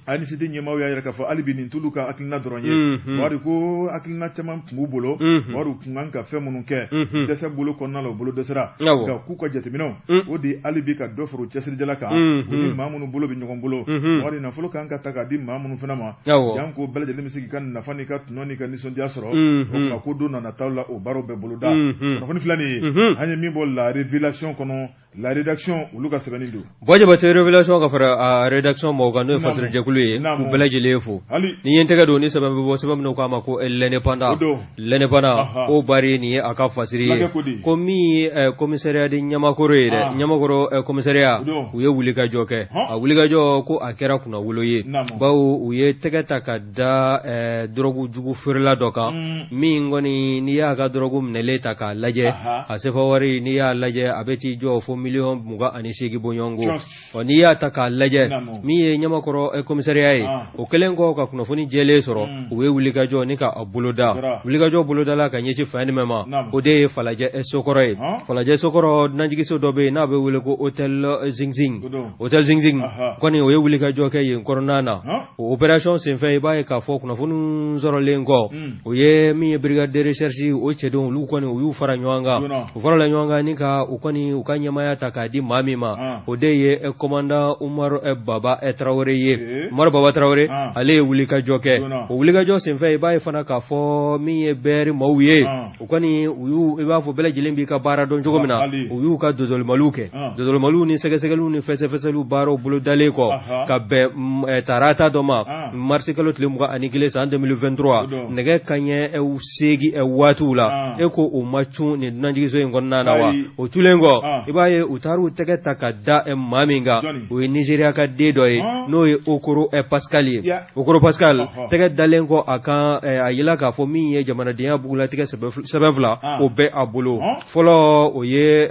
ANICT ɲɛmaaw y'a jira k'a fɔ hali bi nin t'olu ka hakilina dɔrɔn ye. Bakari ko hakilina caman tun b'u bolo, Bakari, u tun kan ka fɛn minnu kɛ, dɛsɛ bolo kɔnɔna la, u bolo dɛsɛra. Nka k'u ka jateminɛw, o de ye hali bi ka dɔ fara u cɛsirijala kan, u ni maa minnu bolo bɛ ɲɔgɔn bolo. Bakari, nafolo kan ka ta k'a di maa minnu fana ma, janko bɛɛ lajɛlen bɛ se k'i ka nafa n'i ka tɔnɔ n'i ka nisɔndiya sɔrɔ. O tuma ko don nataw la, o baaraw bɛɛ boloda. Kunnafoni filɛ nin ye, an ye min bɔ La Révélation kɔnɔ, La rédaction olu ka sɛbɛnni don. Buwa Jabate, Révélation ka fara a rédaction mɔgɔw kan, n'o ye fasirijɛkulu ye, k'u bɛɛ lajɛlen fo. Ni ye n tɛgɛ don ni sɛbɛn bɛ bɔ, sɛbɛn min k'a ma ko L'Indépendant. L'Indépendant o bari nin ye a ka fasiri ye, ko min ye commissariat de Ɲamakɔrɔ ye dɛ, Ɲamakɔrɔ commissariat, u ye wulikajɔ kɛ. A wulikajɔ ko a kɛra kunnawolo ye, bawo u ye tɛgɛ ta ka da dɔrɔgu jugu feerela dɔ kan, min kɔni n'i y'a ka dɔrɔgu minɛlen ta k'a lajɛ, a sefa wari, n'i y'a lajɛ, a bɛ t'i jɔ fo miliyɔn 28 bɔɲɔgɔnko. Ɔ n'i y'a ta k'a lajɛ, min ye Ɲamakɔrɔ commissariat ye, o kɛlen kɔ ka kunnafoni jɛlen sɔrɔ, u ye wulikajɔ ni ka a boloda. Wulikajɔ bolodala ka ɲɛsin fan jumɛn ma? O de ye Falajɛ Sokɔrɔ ye. Falajɛ Sokɔrɔ, dunanjiginso dɔ bɛ yen n'a bɛ wele ko Hôtel Zingzing. Hôtel Zingzing kɔni, o ye wulikajɔ kɛ yen kɔnɔna na. O opération senfɛ, i b'a ye k'a fɔ kunnafoni sɔrɔlen kɔ, o ye min ye brigade de recherche o cɛdenw, olu kɔni u y'u fara ɲɔgɔn kan. U farala ɲɔgɔn kan ni ka u kɔni u ka ɲɛmaaya ta k'a di maa min ma, o de ye commandant Umaru Baba Tarawele ye. Umaru Baba Tarawele, ale ye wulikajɔ kɛ. O wulikajɔ senfɛ, i b'a ye fana k'a fɔ min ye BR maaw ye, u kɔni u y'u, i b'a fɔ bɛɛ lajɛlen b'i ka baara dɔn cogo min na, u y'u ka dodɔlimaliw kɛ. Dodɔlimaliw ni sɛgɛsɛgɛliw ni fɛsɛfɛsɛliw baaraw bolodalen kɔ ka bɛn tarata dɔ ma, marisi kalo tile 21 san 2023, nɛgɛ kanɲɛ 8 waatiw la, e ko o ma cun nin dunanjiginso in kɔnɔna na wa? O culen kɔ, i b'a ye u taara u tɛgɛ ta ka da maa min kan, o ye Nizeriya ka den dɔ ye, n'o ye Okoro Pascal ye. Okoro Pascal, tɛgɛ dalen kɔ a kan, a yira k'a fɔ min ye jamanadenya bugulatigɛ sɛbɛn fila, o bɛ a bolo. Fɔlɔ, o ye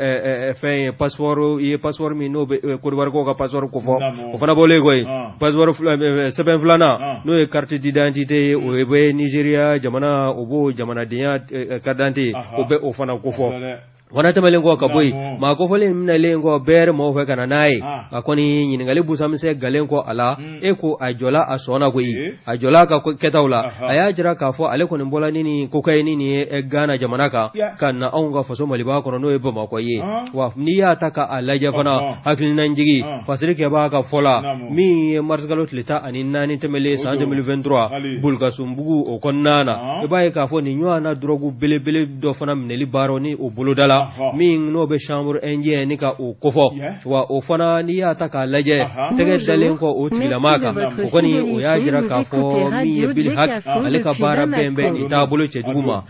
fɛn ye, passeport ye, passeport min n'o bɛ Kodiwarikaw ka passeport kofɔ. O fana bɔlen kɔ yen, passeport sɛbɛn filanan, n'o ye carte d'identité ye, o bɛ Nizeriya jamana, o b'o jamanadenya carte d'identité, o bɛ o fana kofɔ. Fana tɛmɛnen kɔ ka bɔ yen, maa kofɔlen minɛlen kɔ BR maaw fɛ ka na n'a ye, a kɔni ɲininkali busamisɛn galen kɔ a la, e ko a jɔla a sɔn na koyi, a jɔla a ka kɛtaw la. A y'a jira k'a fɔ ale kɔni bɔla ni nin kokayini nin ye Gana jamana kan ka na anw ka faso Maliba kɔnɔ, n'o ye Bamakɔ ye. Wa n'i y'a ta k'a lajɛ fana, hakilinajigin fasiri kɛbaa ka fɔ la, min ye marisikalo tile 14 tɛmɛlen san 2023 Bulukasunbugu o kɔnɔna na, i b'a ye k'a fɔ nin ɲɔgɔnna dɔrɔgu belebele dɔ fana minɛli baaraw ni o bolodala min n'o bɛ chanvre indien ni ka o kofɔ. Wa o fana n'i y'a ta k'a lajɛ, tɛgɛ dalen kɔ o tigilama kan, o kɔni o y'a jira k'a fɔ min ye Bilhak, ale ka baara bɛn bɛ nin taabolo cɛjugu ma.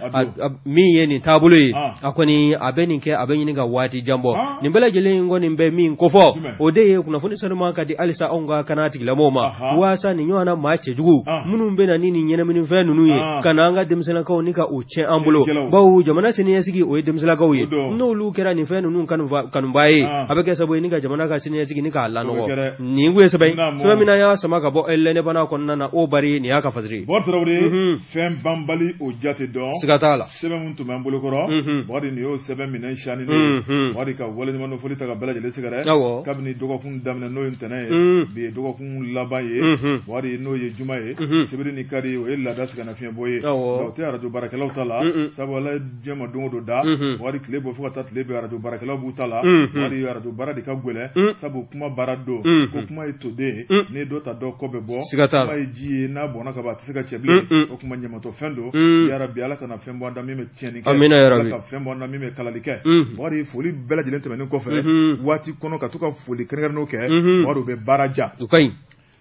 Min ye nin taabolo ye, a kɔni a bɛ nin kɛ, a bɛ ɲini ka waati jan bɔ. Nin bɛɛ lajɛlen kɔni bɛ min kofɔ, o de ye kunnafoni sanuman ka di halisa anw ka kana tigilamɔgɔw ma, waasa nin ɲɔgɔnna maa cɛjugu minnu bɛ na ni nin ɲɛnaminifɛn ninnu ye ka na an ka denmisɛnninlakaw ni ka u tiɲɛ an bolo, bawo jamana siniɲɛsigi o ye denmisɛnninlakaw ye. N'olu kɛra nin fɛn ninnu kanubaa ye, a bɛ kɛ sababu ye ni ka jamana ka siniɲɛsigi ni k'a lanɔgɔ. Nin kun ye sɛbɛn sɛbɛn min y'a sama ka bɔ L'Indépendant kɔnɔna na, o bari nin y'a ka fasiri. Fɛn banbali o jate dɔn, siga t'a la. Sɛbɛn min tun bɛ an bolo kɔrɔ, Bakari, nin y'o sɛbɛn minɛ sani ye. Bakari, ka waleɲuman foli ta ka bɛɛ lajɛlen sɛgɛrɛ kabini dɔgɔkun daminɛ, n'o ye ntɛnɛn ye, bi ye dɔgɔkun laban ye, Bakari, n'o ye juma ye. Sibiri ni kari, o ye laada sɛgɛnnafiɲɛbɔ ye, o tɛ arajo baarakɛlaw ta la, sabu Ala ye diɲɛ ma don o don da, Bakari, tile bɔ fo ka taa tile bin, arajo baarakɛlaw b'u ta la. Bakari, arajo baara de ka gɛlɛn, sabu kuma baara don, ko kuma ye toden ye, n'i ye dɔ ta dɔ kɔ bɛ bɔ. Siga t'a la. Kuma ye ji ye, n'a bɔnna ka ban, a tɛ se ka cɛ bilen. O kuma ɲamatɔ fɛn don. Yarabi, Ala kana fɛn bɔ an da min bɛ tiɲɛni kɛ. Amina yarabi. Ala ka fɛn bɔ an da min bɛ kalali kɛ. Bakari, foli bɛɛ lajɛlen tɛmɛnen kɔfɛ, waati kɔnɔ ka to ka foli kɛrɛnkɛrɛnnenw kɛ, Bakari, o bɛ baara diya. O ka ɲi.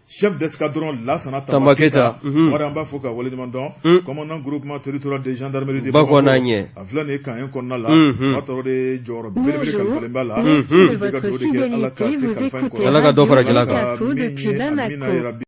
Chef d'escadron Lassana Tamba Keyita, Bakari, an b'a fo ka waleɲuman dɔn, commandant groupement territorial de gendarmerie de Bamako n'a ɲɛ. A filɛ nin ye camp kɔnɔna la, o tɔgɔ de jɔyɔrɔ belebele kalifalen b'a la. Ala ka dɔ fara jala kan. Amina yarabi.